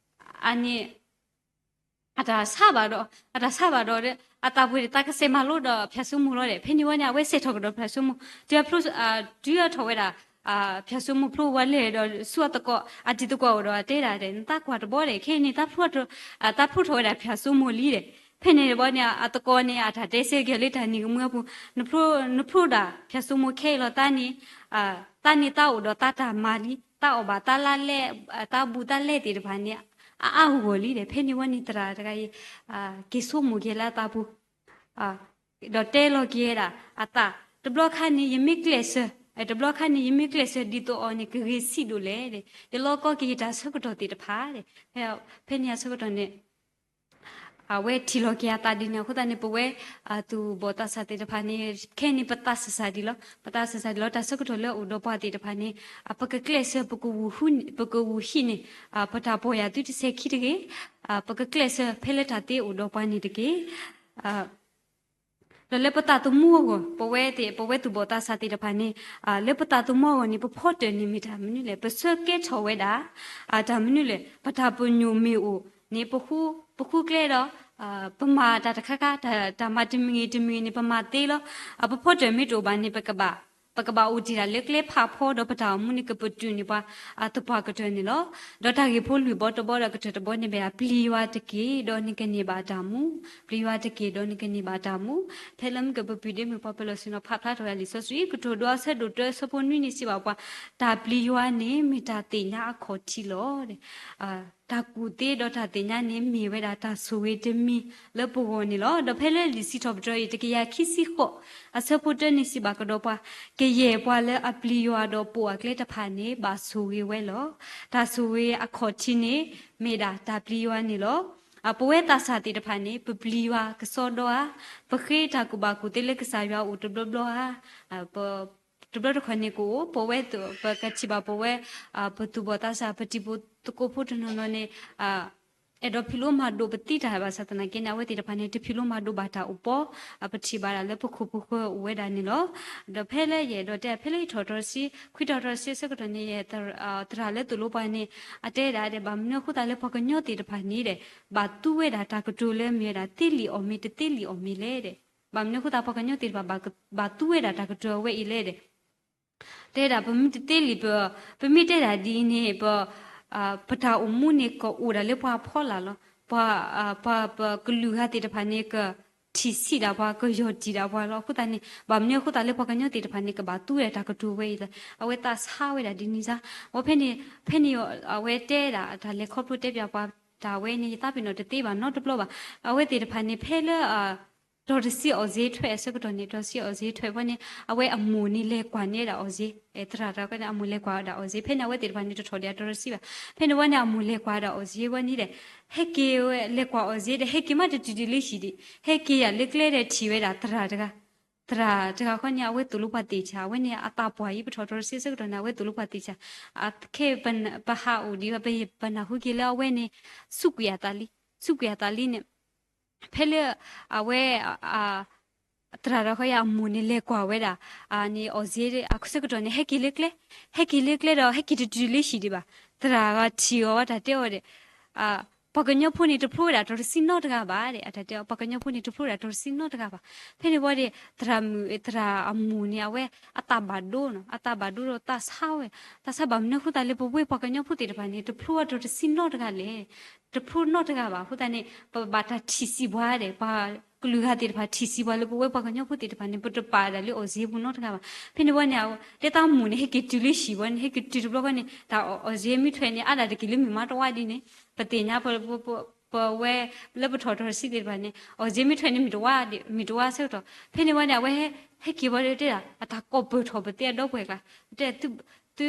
အန့ၣ် အတၢ်ဆါဘၣ်ဒီး အတၢ်ဆါဘၣ်ဒီး အသးပှ့ၤဒီး သးကစဲးမၤလိဒီးဖၠၣ်စိမိၤလီၤဒီး ဖဲန့ၣ်ဝဲန့ၣ် အဝဲစဲးထီၣ်ကဒီးဖၠၣ်စိမိၤ တုၤအဖျိ တုၤအထီၣ်ဝဲဒၣ် ဖၠၣ်စိမိၤဖျိဝဲလဲၣ်ဒီး ဆူအသကိး အတံၤသကိးအိၣ်ဒီးတဲဒၣ်ဒီး နသးကွၢ်တဘီဒီး ခဲအံၤန့ၣ် သးဖျိထီၣ်ဝဲဒၣ်ဖၠၣ်စိမိၤလံဒီး ဖဲန့ၣ်တဘီန့ၣ် အသကိးန့ၣ် အတၢ်တဲဆၢက့ၤလၢတၢ်နံၤကမှံအပူၤ နဖျိဒၣ်ဖၠၣ်စိမိၤခဲအံၤလီၤ သးန့ၣ် သးန့ၣ်သးအိၣ်ဒီးသးတၢ်မၤလံ သးအီၣ်ဘၣ်သးလါလဲ သးဘူးသးလဲသ့ၣ်တဖၣ်န့ၣ် အအါဂီၢ်လံဒီး ဖဲန့ၣ်ဝဲန့ၣ်သရၣ်တဂၤအံၤ က့ၤဆိကမိၣ်က့ၤလၢအသးပူၤ ဒီးတဲလီၤက့ၤဝဲဒၣ်အသး တဘျီခါန့ၣ် ယမ့ၢ်ကျဲးစၢး တဘျီခါန့ၣ် ယမ့ၢ်ကျဲးစၢးဒ်သိးအီၤန့ၣ် ကဂ့ၤဆံးဒိၣ်လဲၣ်ဒီး ယလီကီက့ၤယတၢ်ဆၢကတီၢ်သ့ၣ်တဖၣ်ဒီး ဖဲန့ၣ်အဆၢကတီၢ်န့ၣ် အဝဲထံၣ်လီၤက့ၤအသးဒ်န့ၣ်အဃိသတးန့ၣ် ပဝဲ သူၣ်ဘီၣ်သးစၢ်သ့ၣ်တဖၣ်န့ၣ် ခဲအံၤန့ၣ် ပသးစၢ်စၢ်ဒံးလီၤ ပသးစၢ်စၢ်ဒံးလီၤ တၢ်ဆၢကတီၢ်လၢအိၣ်ဒီးပှၤသ့ၣ်တဖၣ်န့ၣ် ပကကျဲးစၢး ပကဝူၤဟံးန့ၢ် ပတၢ်ပီၢ်ယၢ်သုတစဲးခံတဂ့ၤ ပကကျဲးစၢးဖဲလၢတၢ်သ့အိၣ်ဒီးပှၤန့ၣ်တက့ၢ် ဒီး ဒီးလၢပသးသမူအဂီၢ် ပဝဲသ့ၣ် ပဝဲသူၣ်ဘီၣ်သးစၢ်သ့ၣ်တဖၣ်န့ၣ် လၢပသးသမူအဂီၢ်န့ၣ် ပဖီတၢၢ်န့ၣ်မ့ၢ်တၢ်မနုၤလဲၣ်, ပဆၢကဲထီၣ်ဝဲဒၣ် တၢ်မနုၤလဲၣ်, ပတၢ်ပညိၣ်မ့ၢ်အိၣ်န့ၣ် ပဃုကျဲဒီး ပမၤတၢ်တခါခါ တၢ်မၤတမံၤဂ့ၤတမံၤဂ့ၤန့ၣ် ပမၤသ့လီၤ. ပဖီတၢၢ်မ့ၢ်တအိၣ်ဘၣ်န့ၣ် ပကဘၣ် ပကဘၣ်အိၣ်တ့ၢ်ဒၣ်လၢကျဲဖးဖီ ဒီးပတၢ်အိၣ်မူန့ၣ် ကပတုာ်န့ၢ်ပှၤ သပှၢ်ကတၢၢ်န့ၣ်လီၤ. ဒီးတၢ်ဂ့ၢ်ဖိလွံၢ်ဘီတဘီဒီးကတၢၢ်တဘီန့ၣ်မ့ၢ်ဒၣ် ပျံၤယွၤတက့ၢ် ဒီးနကန့ၢ်ဘၣ်တၢ်မူ, ပျံၤယွၤတက့ၢ်ဒီးနကန့ၢ်ဘၣ်တၢ်မူ. ဖဲလၢမုၢ်ကပပှ့ၤဒ့မုၢ်ပှၤပလီၢ်ဆ့ၣ်နီၤ ဖးဖျါထီၣ်ဝဲဒၣ်လံာ်စီဆှံ ကတိၤဒိအဆၢဒိၣ်တၢ အဆၢဖိနွံန့ၣ်စံးဘၣ်ပှၤ, တၢ်ပျံၤယွၤန့ၣ်မ့ၢ်တၢ်သ့ၣ်ညါအခီၣ်ထံးလီၤ. တၢ်ကူၣ်သ့ဒီးတၢ်သ့ၣ်ညါန့ၣ် မ့ၢ်ဝဲဒၣ်တၢ်ဆိၣ်ဂ့ၤတမံၤလၢပဂီၢ်န့ၣ်လီၤ. ဒီးဖဲလၢလံာ်စံးထီၣ်ပတြၢၤအံၤ တကယၤခံဆံဃိး အဆၢဖိတၢန့ၣ်စံးဘၣ်ကဒီးပှၤ, ကယဲၢ်ပှၤလၢအပျံၤယွၤဒီးပိာ်အကျဲတဖၣ်န့ၣ် ဘၣ်ဆိၣ်ဂ့ၤဝဲလီၤ. တၢ်ဆိၣ်ဂ့ၤအခီၣ်ထံးန့ၣ် မ့ၢ်ဒၣ်တၢ်ပျံၤယွၤန့ၣ်လီၤ. ပဝဲသးစၢ်သ့ၣ်တဖၣ်န့ၣ် ပပျံၤယွၤကစီဒီဧါ, ပဃ့တၢ်ကူၣ်ဘၣ်ကူၣ်သ့လၢကစၢ်ယွၤအိၣ်တဘျီဘျီဧါ, တဘျီတခီၣ်န့ၣ်ကအိၣ် ပဝဲ ပကထံၣ်ဘၣ်ပဝဲ ပသူၣ်ဘီၣ်သးစၢ် ပတံၤဖိသကိးဖိတနီၤနီၤန့ၣ် အဲၣ်ဒိးဖံးလိမၤဒိးပသံတၢ်ဘၣ်ဆၣ်သနာ်က့န့ၣ် အဝဲသ့ၣ်တဖၣ်န့ၣ် တဖံးလိမၤဒိးဘၣ်တၢ်အိၣ်ပီ, ပထံၣ်ဘၣ်ဒၣ်လၢပခိၣ်ပဃၢၤအိၣ်ဝဲဒၣ်န့ၣ်လီၤ. ဒီးဖဲလၢယအဲၣ်ဒိးတဲ ဖဲလၢယထီၣ်တြီဆံ ခွံထီၣ်တြီဆံအဆၢကတီၢ်န့ၣ် သရၣ်လၢသိၣ်လိပှၤန့ၣ် အတဲဒၣ်ဒီး ဘၣ်မနုၤအဃိသတးလၢပှၤကညီသ့ၣ်တဖၣ်န့ၣ်ဒီး ဘၣ်သူဝဲဒၣ်တၢ်ကတိၤလၢမ့ၢ်ဝဲဒၣ်သ့လံာ်အီၣ်မ့ၢ်တသ့လံာ်အီၣ်မ့ၢ်လဲၣ်ဒီး ဘၣ်မနုၤအဃိသတးပှၤကညီသ့ၣ်တဖၣ် ဘၣ်သူဝဲဒၣ်တၢ်ကတိၤအဝဲအံၤလဲၣ်ဒီး တဲဒၣ်ပမ့ၢ်တသ့လံာ် ပ ပမ့ၢ်တဲဒၣ်ဒ်အံၤန့ၣ် ပ ပတၢ်အိၣ်မူန့ၣ်ကအိၣ်ဒၣ်လၢပှၤအဖီလာ်လီၤ. ပှၤ ပှၤပကလုာ်ဂၤသ့ၣ်တဖၣ်န့ၣ် ကထံၣ်ဆံးဒၣ်ပှၤ ကယီၢ်တံၢ်ဒၣ်ပှၤလီၤ. အဃိသတးန့ၣ် ဘၣ်မနုၤအဃိသတးလၢပှၤကညီသ့ၣ်တဖၣ်န့ၣ် ကဘၣ်သူဝဲဒၣ်တၢ်ကတိၤဝဲအံၤလီၤ. အဝဲသးဆါဝဲဒၣ်ဒ်န့ၣ်စ့ၢ် ဝဲဖဲန့ၣ် ဖဲန့ၣ်အဝဲတဲဒၣ်တၢ်လဲၤခီဖျိတဲပၠးပှၤ တၢ်ဝဲန့ၣ် ယသးပ့ၤနီၣ်တသ့ဘၣ်နီတဘျီဘၣ်. အဝဲသ့ၣ်တဖၣ်န့ၣ် ဖဲလၢ တီၤတဆံအီၣ်စ့ထွဲအဆၢကတီၢ်န့ၣ် တီၤတဆံအီၣ်စ့ထွဲဝဲန့ၣ် အဝဲအမိၢ်န့ၣ်လဲၤကွၢ်န့ၢ်ဒၣ်အီၣ်စ့, သရၣ်တဂၤန့ၣ် အမိၢ်လဲၤကွၢ်ဝဲဒၣ်အီၣ်စ့ ဖဲန့ၣ် အဝဲသ့ၣ်တဖၣ်န့ၣ် တထီၣ်ဒံးအတီၤတဆံဘၣ်. ဖဲန့ၣ်ဝဲန့ၣ် အမိၢ်လဲၤကွၢ်ဝဲဒၣ်အီၣ်စ့ဝဲန့ၣ်ဒီး ဟဲက့ၤဝဲ လဲၤကွၢ်အီၣ်စ့ဒီး ဟဲက့ၤမးတတုၤတုၤလၢဟံၣ်ဒံး ဟဲက့ၤယၤလၢကျဲဒီးထံၣ်ဝဲဒၣ်သရၣ်တဂၤ သရၣ်တဂၤဃီန့ၣ် အဝဲသိၣ်လိပှၤသ့ၣ်ဆါ အဝဲန့ၣ် အသးပှၢ်အံၤ ပထီၣ်တီၤတဆံအဆၢကတီၢ်န့ၣ် အဝဲသိၣ်လိပှၤသ့ၣ်ဆါ ခဲပဟးအိၣ်ဒံး ပဟ့ၣ်ပနၢ်ဟူက့ၤလၢအဝဲန့ၣ် စူးကွံာ်အသးလံ, စူးကွံာ်အသးလံန့ၣ် ဖဲလၢ အဝဲ သရၣ်တဂၤဃီအမိၢ်န့ၣ်လဲၤကွၢ်ဝဲဒၣ် န့ၣ်အီၣ်စ့ အဆၢကတီၢ်န့ၣ် ဟဲက့ၤလၢကျဲ, ဟဲက့ၤလၢကျဲဒီး ဟဲက့ၤတတုၤလၢဟံၣ်ဒံးဘၣ်. သရၣ်ဂၤထံၣ်အီၤဝဲတၢ်တဲအီၤဒီး ပှၤကညီဖိန့ၣ် တဖျိဝဲဒၣ်တီၤတဆံနီတဂၤဘၣ်ဒီး အတၢ်တဲအီၤ ပှၤကညီဖိန့ၣ် တဖျိဝဲဒၣ်တီၤတဆံနီတဂၤဘၣ်. ဖဲန့ၣ်ဝဲဒီး သရၣ်မုၣ် သရၣ်အမိၢ်န့ၣ် အဝဲအသးဘၣ်ဒိနီၤ, အသးဘၣ်ဒိဒီးသးဆါဝဲ, သးဆါဘၣ်မနုၤအဃိသတးလၢပဝဲပှၤကညီဖိသ့ၣ်တဖၣ်န့ၣ် တဖျိဝဲတီၤတဆံနီတဂၤလဲၣ်, တဖျိနီတဂၤဘၣ်. အဃိသတးန့ၣ် ပဘၣ်တၢ်ထံၣ်ဆံးပှၤဒီး ပှၤကလုာ်ဂၤသ့ၣ်တဖၣ်ထံၣ်ဆံးပှၤလၢပဝဲပှၤကညီဖိသ့ၣ်တဖၣ်န့ၣ် ပတပာ်ဒၣ်လၢအီၣ်စ့ပူၤနီတဂၤဘၣ်. ဖဲန့ၣ်ဝဲန့ၣ် လၢသးမိၢ်န့ၣ် ဟဲက့ၤတုၤလၢဟံၣ်ဝဲန့ၣ် ဟဲက့ၤတုၤတဘျီဃီန့ၣ် တၢ်အီၣ်စ့မ့ၢ်ထွဲန့ၣ် အါဒၣ်တက့ၤလၢမ့ၢ်မါတဝါဒ်န့ၣ် ပသ့ၣ်ညါ ပဝဲ လၢပထီၣ်တီၤတဆံသ့ၣ်တဖၣ်န့ၣ် အီၣ်စ့မ့ၢ်ထွဲန့ၣ် မ့ၢ်တဝါ မ့ၢ်တဝါဆၢကတီၢ် ဖဲန့ၣ်ဝဲန့ၣ် အဝဲဟဲက့ၤဝဲဒီးတဲဒၣ် အတၢ်ကိးပၢၢ်ထီၣ်ပသ့အဒီပုၢ်ဝဲၢ်ကျါ တဲ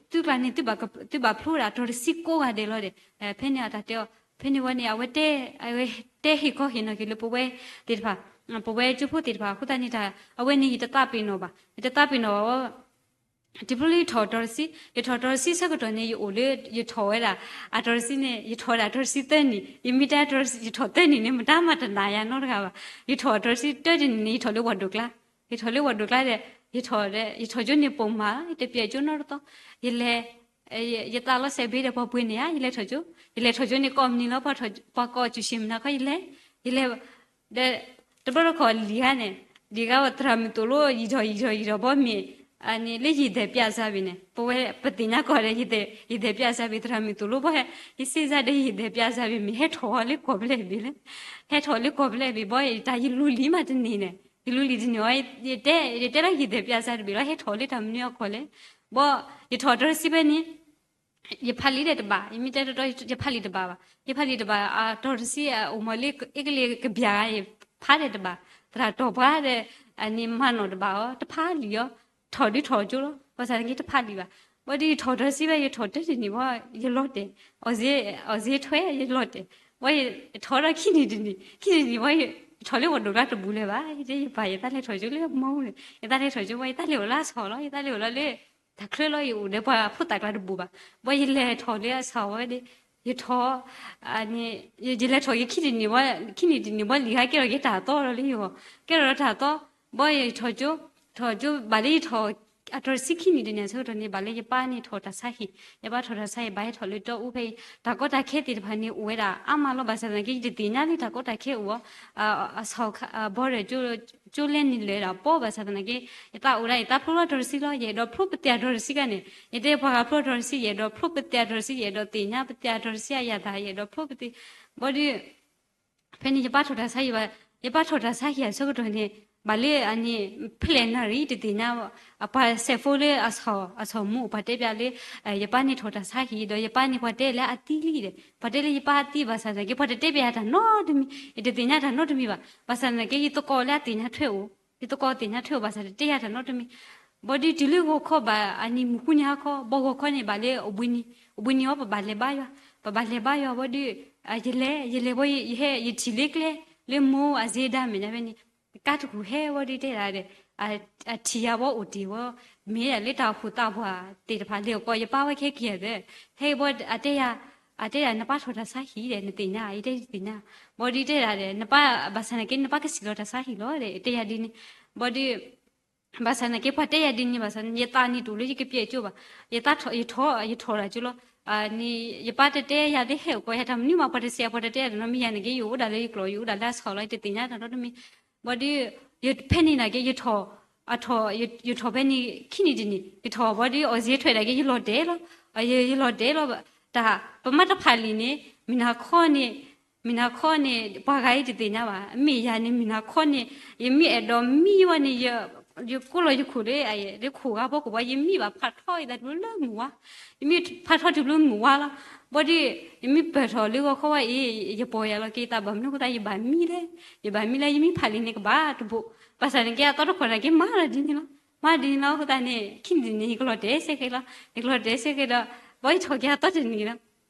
သုကျါန့ၣ် သုဘၣ်ဖျိဝဲဒၣ်တီၤတဆံကိးဂၤဒဲးလီၤဒီး ဖဲန့ၣ်အတၢ်တဲအီၤ ဖဲန့ၣ်ဝဲန့ၣ် အဝဲတဲ အဝဲတဲဟ့ၣ်ခီဟ့ၣ်နီၤက့ၤလၢပဝဲသ့ၣ်တဖၣ် ပဝဲကၠိဖိသ့ၣ်တဖၣ် အဃိသတးန့ၣ် အဝဲန့ၣ် ယတသးပ့ၤနီၣ်ဘၣ် ယတသးပ့ၤနီၣ်ဘၣ်ဝဲ တဖျိလၢယထီၣ်တီၤတဆံ ယထီၣ်တီၤတဆံဆၢကတီၢ်န့ၣ် ယအိၣ်လၢ ယထီၣ်ဝဲဒၣ် အတီၤတဆံန့ၣ် ယထီၣ်ဝဲဒၣ်တီၤတဆံသၢနံၣ် ယမ့ၢ်တဲ ယထီၣ်သၢနံၣ်န့ၣ် မတၤမၤတနာ်ယၤနီတဂၤဘၣ် ယထီၣ်တီၤတဆံတၢတနံၣ်န့ၣ် ယထီၣ်လၢဝၤဒိၣ်ကျါ ယထီၣ်လၢဝၤဒိၣ်ကျါဒီး ယထီၣ်ဒီး ယထီၣ်ကၠိန့ၣ်ပိာ်မး ယတပျဲၢ်ကၠိနီတသီ ယလဲၤ ယသးလီၤစဲးဘ့ဒီးပှၤပှ့ၤန့ၣ်ဧါ ယလဲၤထီၣ်ကၠိ ယလဲၤထီၣ်ကၠိန့ၣ်ကိးမုၢ်နံၤလီၤ ပှၤကိးအီၤစူၢ်ဆ့ၣ်မုၢ်နၤခီ ယလဲၤ ယလဲၤ ဒီး တဘျီတခီၣ်လံၤဂၤန့ၣ် လံၤဂၤဝဲသရၣ်မုၣ်သိၣ်လိ ယံာ်ထီၣ်ယံာ်ထီၣ်ယံာ်ထီၣ်ဘီမ့ၢ် န့ၣ်လၢယံာ်ဒဲးပၠးစၢ်ဘ့ၣ်န့ၣ် ပဝဲပသ့ၣ်ညါကီၢ်ဒီး ယံာ်ဒဲးပၠးစၢ်ဘ့ၣ် သရၣ်မုၣ်သိၣ်လိဘီ ယစ့စၢ်ဒီးယံာ်ဒဲးပၠးစၢ်ဘ့ၣ် မ့ၢ်ဟဲထီၣ်လၢကီၢ်ပလဲၣ်ဘ့ၣ်လဲၣ် ဟဲထီၣ်လၢကီၢ်ပလဲၣ်ဘ့ၣ်ဘီ တၢ်ယလူၤလံမးတန့ၢ်န့ၣ် ယလူၤလံတန့ၢ်အီၤ ယတဲ ယတဲလၢယံာ်ဒဲးပၠးစၢ်တဘ့ၣ်လီၤ ဟဲထီၣ်လၢတၢ်မနုၤအကီၢ်လဲၣ် ဘီ ယထီၣ်တီၤတဆံဖဲန့ၣ် ယဖးလံာ်ဒီးတဘၣ် ယမ့ၢ်တဲတီတီ ယဖးလံာ်တဘၣ်ဘၣ် ယဖးလံာ်တဘၣ် အတီၤတဆံအိၣ်မးလၢအ့ကလံးကဘျၣ်ဂၤ ယဖးဒီးတဘၣ် သရၣ်တီၢ်ပှၤဒီး န့ၣ်မၤနီၣ်တဘၣ်အီၤ တဖးလံာ်အီၤ ထီၣ်ဒုးထီၣ်ကၠိလီၤ ဘၣ်ဆၣ်သနာ်က့တဖးလံာ်ဘၣ် ဘၣ်ဒီးယထီၣ်တီၤတဆံဘၣ် ယထီၣ်တၢတနံၣ်ဘၣ် ယလီၤတဲာ် အီၣ်စ့ထွဲ ယလီၤတဲာ် ဘၣ်ယထီၣ်ဒီးခံနံၣ်တနံၣ် ခံနံၣ်တနံၣ်ဘၣ် ယထီၣ်လၢဝၤဒိၣ်ကျါတဘူးလၢၤဘၣ် ယတဲယပၢ် ယသးလဲၤထီၣ်ကၠိလၢမီၢ်န့ၣ် ယသးလဲၤထီၣ်ကၠိဘၣ် ယသးလဲၤအိၣ်လၢအဆီၣ်လီၤ ယသးလဲၤအိၣ်လီၤလၢ တၢ်ချၢလီၤ ယအိၣ်ဒီးပှၤဖိသၣ်ကျါတဘူးဘၣ် ဘၣ်ယလဲၤထီၣ်လၢအဆီၣ်ဝဲဒီး ယထီၣ်, ယလဲၤထီၣ်က့ၤခံနံၤတနံၤ, ခံနံၤတနံၤဘၣ်လံၤဟါ ကဲထီၣ်က့ၤတၢ်သီလီၤလၢယဂီၢ်, ကဲထီၣ်ဒီးတၢ်သီ, ဘၣ်ယထီၣ်ကၠိ, ထီၣ်ကၠိဘၣ်လၢယထီၣ်, အထီၣ်တဆံခံနံၤတနံၤအဆၢကတီၢ်န့ၣ် ဘၣ်လၢယပၢ်န့ၣ်ထီၣ်တၢ်ဆါဟံၣ်, ယပၢ်ထီၣ်တၢ်ဆါဟံၣ် ဘၣ်ဟဲထီၣ်လၢတီအူဖဲအံၤ, တၢ်ကီတၢ်ခဲသ့ၣ်တဖၣ်န့ၣ်အိၣ်ဝဲဒၣ်အါမးလီၤ. ဘၣ်ဆၣ်သနာ်က့ ယတသ့ၣ်ညါလၢတၢ်ကီတၢ်ခဲအိၣ်အီၤ, အဆီၣ်ဘီဒီး ကၠိလဲန့ၣ်လၢာ်ဒၣ်ပီ, ဘၣ်ဆၣ်သနာ်က့ ယသးအိၣ်ဒၣ် ယသးဖျိလီၤအထီၣ်တဆံလီၤ, ယအဲၣ်ဒိးဖျိပသ့ၣ်အထီၣ်တဆံခါန့ၣ်, ယတဲပှၤဂၤဖျိအထီၣ်တဆံ, ယအဲၣ်ဒိးဖျိပသ့ၣ်အထီၣ်တဆံ, ယအဲၣ်ဒိးသ့ၣ်ညါပသ့ၣ်အထီၣ်တဆံအယၤသး, ယအဲၣ်ဒိးဖျိပသ့ၣ်, ဘၣ်ဒီး ဖဲန့ၣ်ယပၢ်ထီၣ်တၢ်ဆါဟံၣ်ဘၣ်, ယပၢ်ထီၣ်တၢ်ဆါဟံၣ်အဆၢကတီၢ်န့ၣ်, ဘၣ်လၢအန့ၣ် ဖဲလဲၣ်နၣ်ရံၣ်တသ့ၣ်ညါဘၣ်, အပှၤစဲးဖိလၢအဆီၣ်မူ ပှၤတဲပျးလၢ ယပၢ်န့ၣ်ထီၣ်တၢ်ဆါဟံၣ်ဒီး ယပၢ်န့ၣ်ပှၤတဲလၢအသံလံဒီး ပှၤတဲလၢယပၢ်အသံ ဘၣ်ဆၣ်သနာ်က့ ပှၤတတဲပျးယၤတၢ်နီတမံၤ, ယတသ့ၣ်ညါတၢ်နီတမံၤဘၣ်. ဘၣ်ဆၣ်သနာ်က့ ယသကိးလၢအသ့ၣ်ညါထွဲအိၣ်, ယသကိးသ့ၣ်ညါထွဲအိၣ် ဘၣ်ဆၣ်တတဲယၤတၢ်နီတမံၤ. ဘၣ်ဒီးတုၤလၢဂီၤခီဘၣ်အနံၤမုၢ်ဃုနံၤဟါခီ, ဘၣ်ဂီၤခီန့ၣ် ဘၣ်လၢအိၣ်ဘှံးနံၤ, အိၣ်ဘှံးနံၤအီၤ ပဘၣ်လဲၤဘါယွၤ, ပဘၣ်လဲၤဘါယွၤဘၣ်ဒီး ယလဲၤ, ယလဲၤဘၣ် ယဟဲ ယထံၣ်လၢကျဲ လၢမိၢ်အစ့ဒါမဲာ်ညါဖဲန့ၣ်, ကါတကူၣ်ဟဲဘၣ်ဒီးတဲဒၣ်ဒီး အထံၣ်ယၤဘၣ်အိၣ်တ့ၢ်ဘၣ်, မ့ၢ်ဒၣ်လၢတၢ်အိၣ်ဖှိၣ်သးပှၢ်သ့ၣ်တဖၣ်လဲၤအီၤကီး ယပၢ်ဝဲခဲက့ၤဧါသၢ, ဟဲဘၣ်အတဲယၤ, အတဲဒၣ် နပၢ်ထီၣ်တၢ်ဆါဟံၣ်ဒီး နသ့ၣ်ညါ, ယတဲယတသ့ၣ်ညါ, ဘၣ်ဒီးတဲဒၣ်ဒီး နပၢ်ဘၣ်ဆၣ်သနာ်က့ နပၢ်ကစံၣ်လီၤတၢ်ဆါဟံၣ်လီၤဒီး တဲယၤဒ်န့ၣ်, ဘၣ်ဒီး ဘၣ်ဆၣ်သနာ်က့ ပှၤတဲယၤဒ်န့ၣ် ဘၣ်ဆၣ် ယသးနံၣ်တအိၣ်လၢယကပျဲကၠိဘၣ်, ယသးထီၣ်, ယထီၣ်, ယထီၣ်တၢ်ကၠိလီၤ, န့ၣ် ယပၢ်တတဲယၤလၢဟဲအိၣ်ကီးယၤတၢ်မနုၤမး ပှၤတစဲးပှၤတတဲယၤတနီတမံၤ ယၤန့ၣ်က့ ယအိၣ်ဒၣ်လၢယကျိာ် ယအိၣ်ဒၣ်လၢအဆီၣ်လီၤ ယတသ့ၣ်ညါတၢ်နီတမံၤ, ဘၣ်ဒီး ယဖဲန့ၣ်နာ်က့ ယထီၣ်, အထီၣ်, ယထီၣ်ဖဲန့ၣ် ခံနံၣ်တနံၣ် ယထီၣ်ဘၣ်ဒီး အီၣ်စ့ထွဲးဒၣ်က့ ယလီၤတဲာ်လီၤ, ယ, ယလီၤတဲာ်လီၤ, တၢ် ပမၤတဖၣ်လံာ်န့ၣ် မုၢ်နၤခီန့ၣ် မုၢ်နၤခီန့ၣ် ပှၤဂၤအံၤတသ့ၣ်ညါဘၣ်, မ့ၢ်ယၤန့ၣ် မုၢ်နၤခီန့ၣ် ယမ့ၢ်အဲၣ်ဒိးမံဘၣ်န့ၣ် ယကိးလီၤယခိၣ်လၢ လၢခိၣ်ဂၤဖီခိၣ်ဘၣ် ယမံဘၣ်ဖးထီအသးတဘျုးလၢမုၢ်ဝါ, ယမံဖးထီတဘျုးမုၢ်ဝါလီၤ, ဘၣ်ဒီး ယမ့ၢ်ပၢၢ်ထီၣ်လၢဂီၤခီဝဲအံၤ ယပီၢ်ယၤလီၤက့ၤသးဘၣ်မနုၤအဃိသတး ယဘၣ်မံလဲၣ်, ယဘၣ်မံလၢယမံဖးလံာ်န့ၣ်ကဘၣ်တဘိး, ဘၣ်ဆၣ်န့ၣ်က့ အသီတခီၣ်န့ၣ်က့ မၤဒ်န့ၣ်လီၤ, မၤဒ်န့ၣ်လီၤအဃိသတးန့ၣ် ခံနံၣ်တနံၣ် ယကလီၤတဲာ်စ့ၢ်ကီးလီၤ, ယကလီၤတဲာ်စ့ၢ်ကီးဒီး ဘၣ်ယထီၣ်က့ၤအသီတနံၣ်လီၤ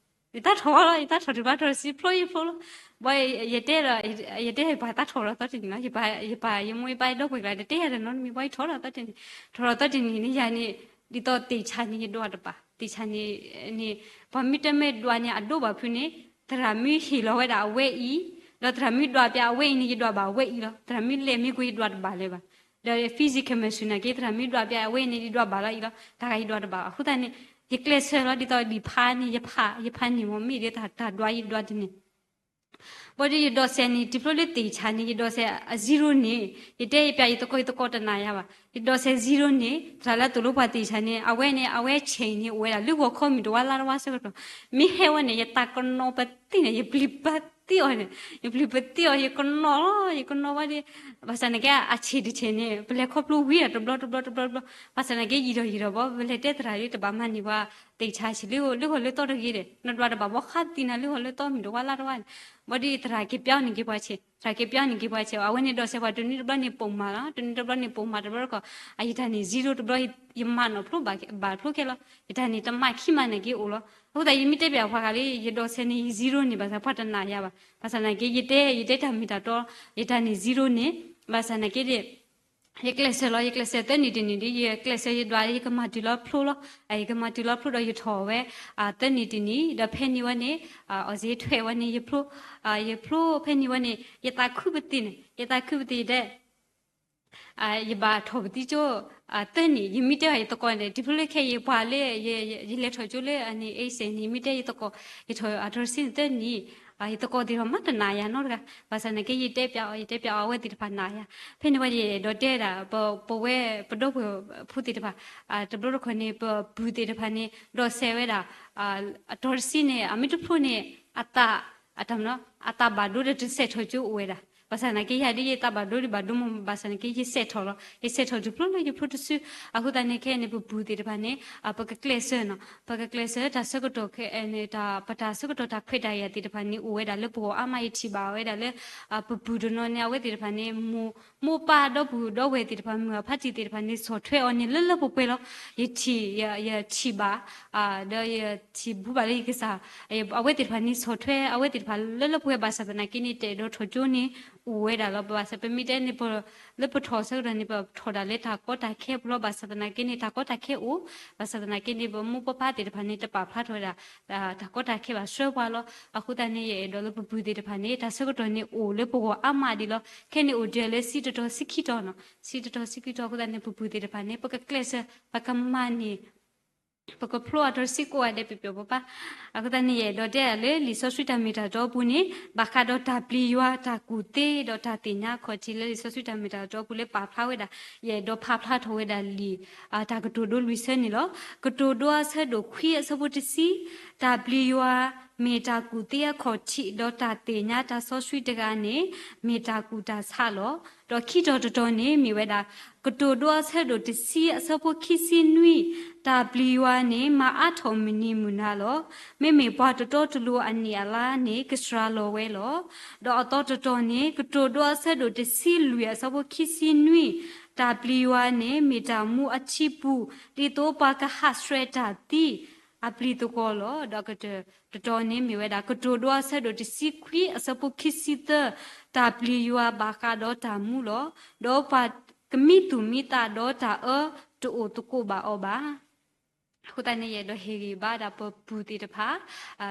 ယတၢ်ထီၣ်လီၤ ယတၢ်ထီၣ်တဘျီထီၣ်စံဖျိယဖျိလီၤ, ဘၣ်ယတဲဒီး ယတဲပှၤတၢ်ထီၣ်လီၤသီတနံၣ်လီၤ, ယပၢ်ယမိၢ်ယပၢ်ယဒီပုၢ်ဝဲၢ်ကျါ တတဲယၤတနီတမံၤ ဘၣ်ယထီၣ်လီၤသီတနံၣ်, ထီၣ်လီၤသီတနံၣ်န့ၣ် ယၤန့ၣ် ဒ်သိးသ့ၣ်ဆါန့ၣ် ယဒွးတဘၣ် သ့ၣ်ဆါန့ၣ်, န့ၣ် ပှၤမ့ၢ်တမ့ၢ်ဒွးန့ၣ် အဒိဘၣ်ဖုးန့ၣ် သရၣ်မုၣ်ဟ့ၣ်လီၤဝဲဒၣ်အဝဲအံၤ, ဒီးသရၣ်မုၣ်ဒွးပျးအဝဲအံၤန့ၣ် ယဒွးဘၣ်အဝဲအံၤလီၤ, သရၣ်မုၣ်လဲၤမ့ၢ်ကွံာ် ယဒွးတဘၣ်လၢၤဘၣ်, ဒီး physical မ့ၢ်ဆူၣ်နာ်က့ သရၣ်မုၣ်ဒွးပျးအဝဲအံၤန့ၣ် ယဒွးဘၣ်လီၤအံၤလီၤ, တၢ်ဂၤယဒွးတဘၣ်ဘၣ် အဃိသတးန့ၣ် ယကျဲးစၢးလီၤ ဒ်သိးလံာ်ဖးန့ၣ် ယဖး ယဖးန့ၢ်မ့ၢ်မ့ၢ်ဒီးတၢ်ဒွး ယဒွးတန့ၢ် ဘၣ်ဒီးယဒိးစဲးန့ၣ် တုၤဖျိလၢသ့ၣ်ဆါန့ၣ် ယဒိးစဲးအ zero န့ၣ် ယတဲယပျးယသကိး ယသကိးတနာ်ယၤဘၣ်, ယဒိးစဲး zero န့ၣ် သရၣ်လၢသိၣ်လိပှၤသ့ၣ်ဆါန့ၣ် အဝဲန့ၣ် အဝဲဆဲးန့ၣ် အိၣ်ဝဲဒၣ်လၢဂီၤခီမုၢ်တဝါလါတဝါဆၢကတီၢ်, မ့ၢ်ဟဲဝဲန့ၣ် ယသးကနီၤပသံၣ်န့ၣ် ယပျံၤပသံၣ်အီၤန့ၣ် ယပျံၤပသံၣ်အီၤ ယကနီၤလီၤ ယကနီၤဝဲဒီး ဘၣ်ဆၣ်န့ၣ်က့ အဆံးတဆံးန့ၣ် ပလဲၤခီဖျိဝံၤဒီးတဘျီတဘျီတဘျီတဘျီ, ဘၣ်ဆၣ်န့ၣ်က့ ယံာ်ဒီးယံာ်ဒီးဘၣ် ပလဲၤတဲသရၣ်လၢတဘၣ်မၤန့ၢ်ပှၤ သ့ၣ်ဆါဆံးလၢဂီၤလၢဂီၤလၢသီတဂ့ၤဒီး နဒွးတဘၣ်ဘၣ်ဃးသံနၤလၢဂီၤလၢသီမုၢ်တဝါလါတဝါန့ၣ်, ဘၣ်ဒီးသရၣ်က့ၤပျးန့ၢ်က့ၤပှၤဆဲး သရၣ်က့ၤပျးန့ၢ်က့ၤပှၤဆဲး အဝဲန့ၣ်ဒိးစဲးပှၤတနံၤတဘျီန့ၣ်ပိာ်မၤလီၤ တနံၤတဘျီန့ၣ်ပိာ်မၤတဘျီတခီ အယတၢ်န့ၣ် zero တဘျီ ယမၤနီၣ်ဖျိဘၣ်ဖျိခဲလီၤ ယတၢ်န့ၣ်တမၤခံမၤန့ၣ်က့အိၣ်လီၤ, အဃိသတးယမ့ၢ်တဲပျးပှၤဂၤလၢ ယဒိးစဲးန့ၣ် ယ zero န့ၣ် ဘၣ်ဆၣ်ပှၤတနာ်ယၤဘၣ်, ဘၣ်ဆၣ်နာ်က့ ယတဲ ယတဲတၢ်မ့ၢ်တၢ်တီ ယတၢ်န့ၣ် zero န့ၣ် ဘၣ်ဆၣ်နာ်က့ဒီး ယကျဲးစၢးလီၤ ယကျဲးစၢးသၢနံၣ်တနံၣ်ဒီး ယကျဲးစၢးယဒွး ယကမၤတုၤလီၤဖျိလီၤ, ယကမၤတုၤလီၤဖျိဒီးယထီၣ်ဝဲ သၢနံၣ်တနံၣ် ဒီးဖဲန့ၣ်ဝဲန့ၣ် အီၣ်စ့ထွဲးဝဲန့ၣ် ယဖျိ, ယဖျိဖဲန့ၣ်ဝဲန့ၣ် ယသးခုပသံၣ်န့ၣ် ယသးခုပသံၣ်ယတဲ ယဘၣ်ထီၣ်ပသံၣ်ကၠိ သၢနံၣ် ယမ့ၢ်တဲဘၣ်ယသကိးန့ၣ် တုၤဖျိလၢခဲအံၤပှၤလၢ ယလဲၤထီၣ်ကၠိလၢအန့ၣ် အ့စဲးန့ၣ် မ့ၢ်တဲယသကိး ယထီၣ်အထီၣ်တဆံန့ၣ်သၢနံၣ် ယသကိးသ့ၣ်တဖၣ်မၤတနာ်ယၤနီတဂၤ, ဘၣ်ဆၣ်နာ်က့ယတဲပျးအီၤ ယတဲပျးအီၤ အဝဲသ့ၣ်တဖၣ်နာ်ယၤ, ဖဲန့ၣ်ဝဲယအဲၣ်ဒိးတဲဒၣ် ပဝဲပဒီပုၢ်ဝဲၢ်ဖိသ့ၣ်တဖၣ် တဘျီတခီၣ်န့ၣ် ပပုၢ်သ့ၣ်တဖၣ်န့ၣ် ဒိးစဲးဝဲဒၣ် အထီၣ်တဆံန့ၣ် အမ့ၢ်တဖျိန့ၣ် အသး အတၢ်မနီၤ အသးဘၣ်ဒိဒီးတစဲးထီၣ်ကၠိအိၣ်ဝဲဒၣ်, ဘၣ်ဆၣ်နာ်က့ယၤဒ်ယသးဘၣ်ဒိဒ်ဘၣ်ဒိမး ဘၣ်ဆၣ်နာ်က့ယစဲးထီၣ်လီၤ, ယစဲးထီၣ်တုၤဖျိလၢယဖျိတစု, အဃိသတးန့ၣ်ခဲအံၤန့ၣ် ပပုၢ်သ့ၣ်တဖၣ်န့ၣ် ပကကျဲးစၢးနီၤ ပကကျဲးစၢးတၢ်ဆၢကတီၢ်ခဲအံၤန့ၣ် ပတၢ်ဆၢကတီၢ်တၢ်ခွဲးတၢ်ယာ်သ့ၣ်တဖၣ်န့ၣ် အိၣ်ဝဲဒၣ်လၢပဂီၢ်အါမး ယထံၣ်ဘၣ်ဝဲဒၣ်လၢ ပပုၢ်တနီၤန့ၣ် အဝဲသ့ၣ်တဖၣ်န့ၣ် မိၢ် မိၢ်ပၢ်ဒီပုၢ်ဒီဝဲၢ်သ့ၣ်တဖၣ် မုၢ်အဖါတံၢ်သ့ၣ်တဖၣ်န့ၣ် ဆီၣ်ထွဲအီၤန့ၣ်လၢလၢပှဲၤပှဲၤလီၤ, ယထံၣ် ယ ယထံၣ်ဘၣ် ဒီးယထံၣ်ဘူးဘၣ်လၢယကစၢ် အဝဲသ့ၣ်တဖၣ်န့ၣ် ဆီၣ်ထွဲအဝဲသ့ၣ်တဖၣ်လၢလၢပှဲၤပှဲၤ ဘၣ်ဆၣ်သနာ်က့န့ၣ် တအဲၣ်ဒိးထီၣ်ကၠိန့ၣ် အိၣ်ဝဲဒၣ်လီၤ. ဘၣ်ဆၣ်ပမ့ၢ်တဲန့ၣ် ပ လၢပထီၣ်ဆၢကတီၢ်န့ၣ် ပထီၣ်ဒၣ်လၢတၢ်ကီတၢ်ခဲပူၤလီၤ. ဘၣ်ဆၣ်သနာ်က့န့ၣ် တၢ်ကီတၢ်ခဲအိၣ်, ဘၣ်ဆၣ်သနာ်က့န့ၣ် ပမိၢ်ပပၢ်သ့ၣ်တဖၣ်န့ၣ် တပာ်ဖျါထီၣ်ဝဲဒၣ် တၢ်ကီတၢ်ခဲဘၣ်ဆှၢပှၤလီၤ. အဃိသတးန့ၣ် ယအဲၣ်ဒိးလၢပပုၢ်သ့ၣ်တဖၣ်န့ၣ် တၢ်ဆၢကတီၢ်န့ၣ်အိၣ်လၢပဂီၢ်အါမးဒံးလီၤ. ခဲန့ၣ်အိၣ်တ့ၢ်လၢဆံတတီၤဆံခံတီၤနီၤ, ဆံတတီၤဆံခံတီၤ. အဃိသတးန့ၣ် ပပုၢ်သ့ၣ်တဖၣ်န့ၣ် ပကကျဲးစၢး ပကမၤန့ၢ် ပကဖျိအတၢ်စံကိးဂၤဒဲး ပပျီၣ်ပပၢ်. အဃိသတးန့ၣ် ယအဲၣ်ဒိးတဲဒၣ်လၢလံာ်စီဆှံတၢ်မ့ၢ်တၢ်တီအပူၤန့ၣ် ဘၣ်ဃးဒီးတၢ်ပျံၤယွၤ တၢ်ကူၣ်သ့ ဒီးတၢ်သ့ၣ်ညါအခီၣ်ထံး လၢလံာ်စီဆှံတၢ်မ့ၢ်တၢ်တီအပူၤလၢပာ်ဖျါဝဲဒၣ်, ယအဲၣ်ဒိးဖးဖျါထီၣ်ဝဲဒၣ်လံာ် တၢ်ကတိၤဒိလွံၢ်ဆၢန့ၣ်လီၤ. ကတိၤဒိအဆၢဒိၣ်ခွံအဆၢဖိတဆံ, တၢ်ပျံၤယွၤ မ့ၢ်တၢ်ကူၣ်သ့အခီၣ်ထံး ဒီးတၢ်သ့ၣ်ညါတၢ်စီဆှံတဂၤန့ၣ် မ့ၢ်တၢ်ကူၣ်တၢ်ဆးလီၤ. ဒီးခံတီၤတတီၤန့ၣ်မ့ၢ်ဝဲဒၣ် ကတိၤဒိအဆၢဒိၣ်တဆံအဆၢဖိခံဆံနွံ, တၢ်ပျံၤယွၤန့ၣ် မၤအါထီၣ်မုၢ်နံၤမုၢ်နၤလီၤ. မ့မ့ၢ်ပှၤတတီတလိၤအနံၣ်အလါန့ၣ် ကစှၤလီၤဝဲလီၤ. ဒီးအသီတတီၤန့ၣ် ကတိၤဒိအဆၢဒိၣ်တဆံလွံၢ်အဆၢဖိခံဆံနွံ, တၢ်ပျံၤယွၤန့ၣ် မ့ၢ်တၢ်မူအထံပူၤ ဒ်သိးပှၤကဟးဆှဲးတၢ်သံ အပျံၤသကိးလီၤ. ဒီးကတၢၢ်တတီၤန့ၣ်မ့ၢ်ဝဲဒၣ် ကတိၤဒိအဆၢဒိၣ်တဆံခွံအဆၢဖိခံဆံသၢ, တၢ်ပျံၤယွၤဘၣ်ဃးဒီးတၢ်မူလီၤ. ဒီးပှၤကမံသူၣ်မံသးဒီးတၢ်အၢတအိၣ်သကိးဘၣ်အီၤဘၣ်. အဃိသတးန့ၣ် ယအဲၣ်ဒိးဟ့ၣ်ဂံၢ်ဘါဒၣ်ပပုၢ်သ့ၣ်တဖၣ်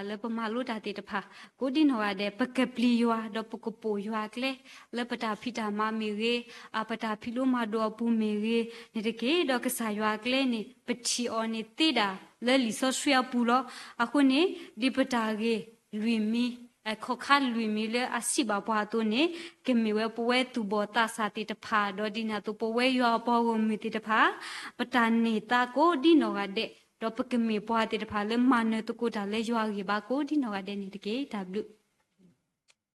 လၢပမၤလိတၢ်သ့ၣ်တဖၣ် ကိးဒ်နီၢ်ဂၤဒဲး ပကပျံၤယွၤ ဒီးပကပိာ်ယွၤအကျဲ လၢပတၢ်ဖံးတၢ်မၤမ့ၢ်ဂ့ၤ, ပတၢ်ဖံးလိမၤဒိးအပူၤမ့ၢ်ဂ့ၤန့ၣ်တက့ၢ်. ဒီးကစၢ်ယွၤအကျဲန့ၣ် ပထံၣ်အီၤန့ၣ်သ့ဒၣ်လၢလံာ်စီဆှံအပူၤလီၤ. အဃိန့ၣ် ဒ်ပတၢ်ဂ့ၢ်လွံၢ်မံၤ ခီၣ်ခါလွံၢ်မံၤလၢအစံးဘၣ်ပှၤအသိးန့ၣ် ကမ့ၢ်ဝဲပဝဲသူၣ်ဘီၣ်သးစၢ်သ့ၣ်တဖၣ် ဒီးဒ်န့ၣ်အသိး ပဝဲယွၤအပှၤဂီၢ်မုၢ်သ့ၣ်တဖၣ် ပတၢ်န့ၢ်သါကိးဒ်နီၢ်ဂၤဒဲး ဒီးပကမ့ၢ်ပှၤသ့ၣ်တဖၣ်လၢမၤနၢၤသကိးတၢ်လၢယွၤအဂံၢ်ဘါကိးဒ်နီၢ်ဂၤဒဲးန့ၣ်တက့ၢ်. တၢ်ဘျုး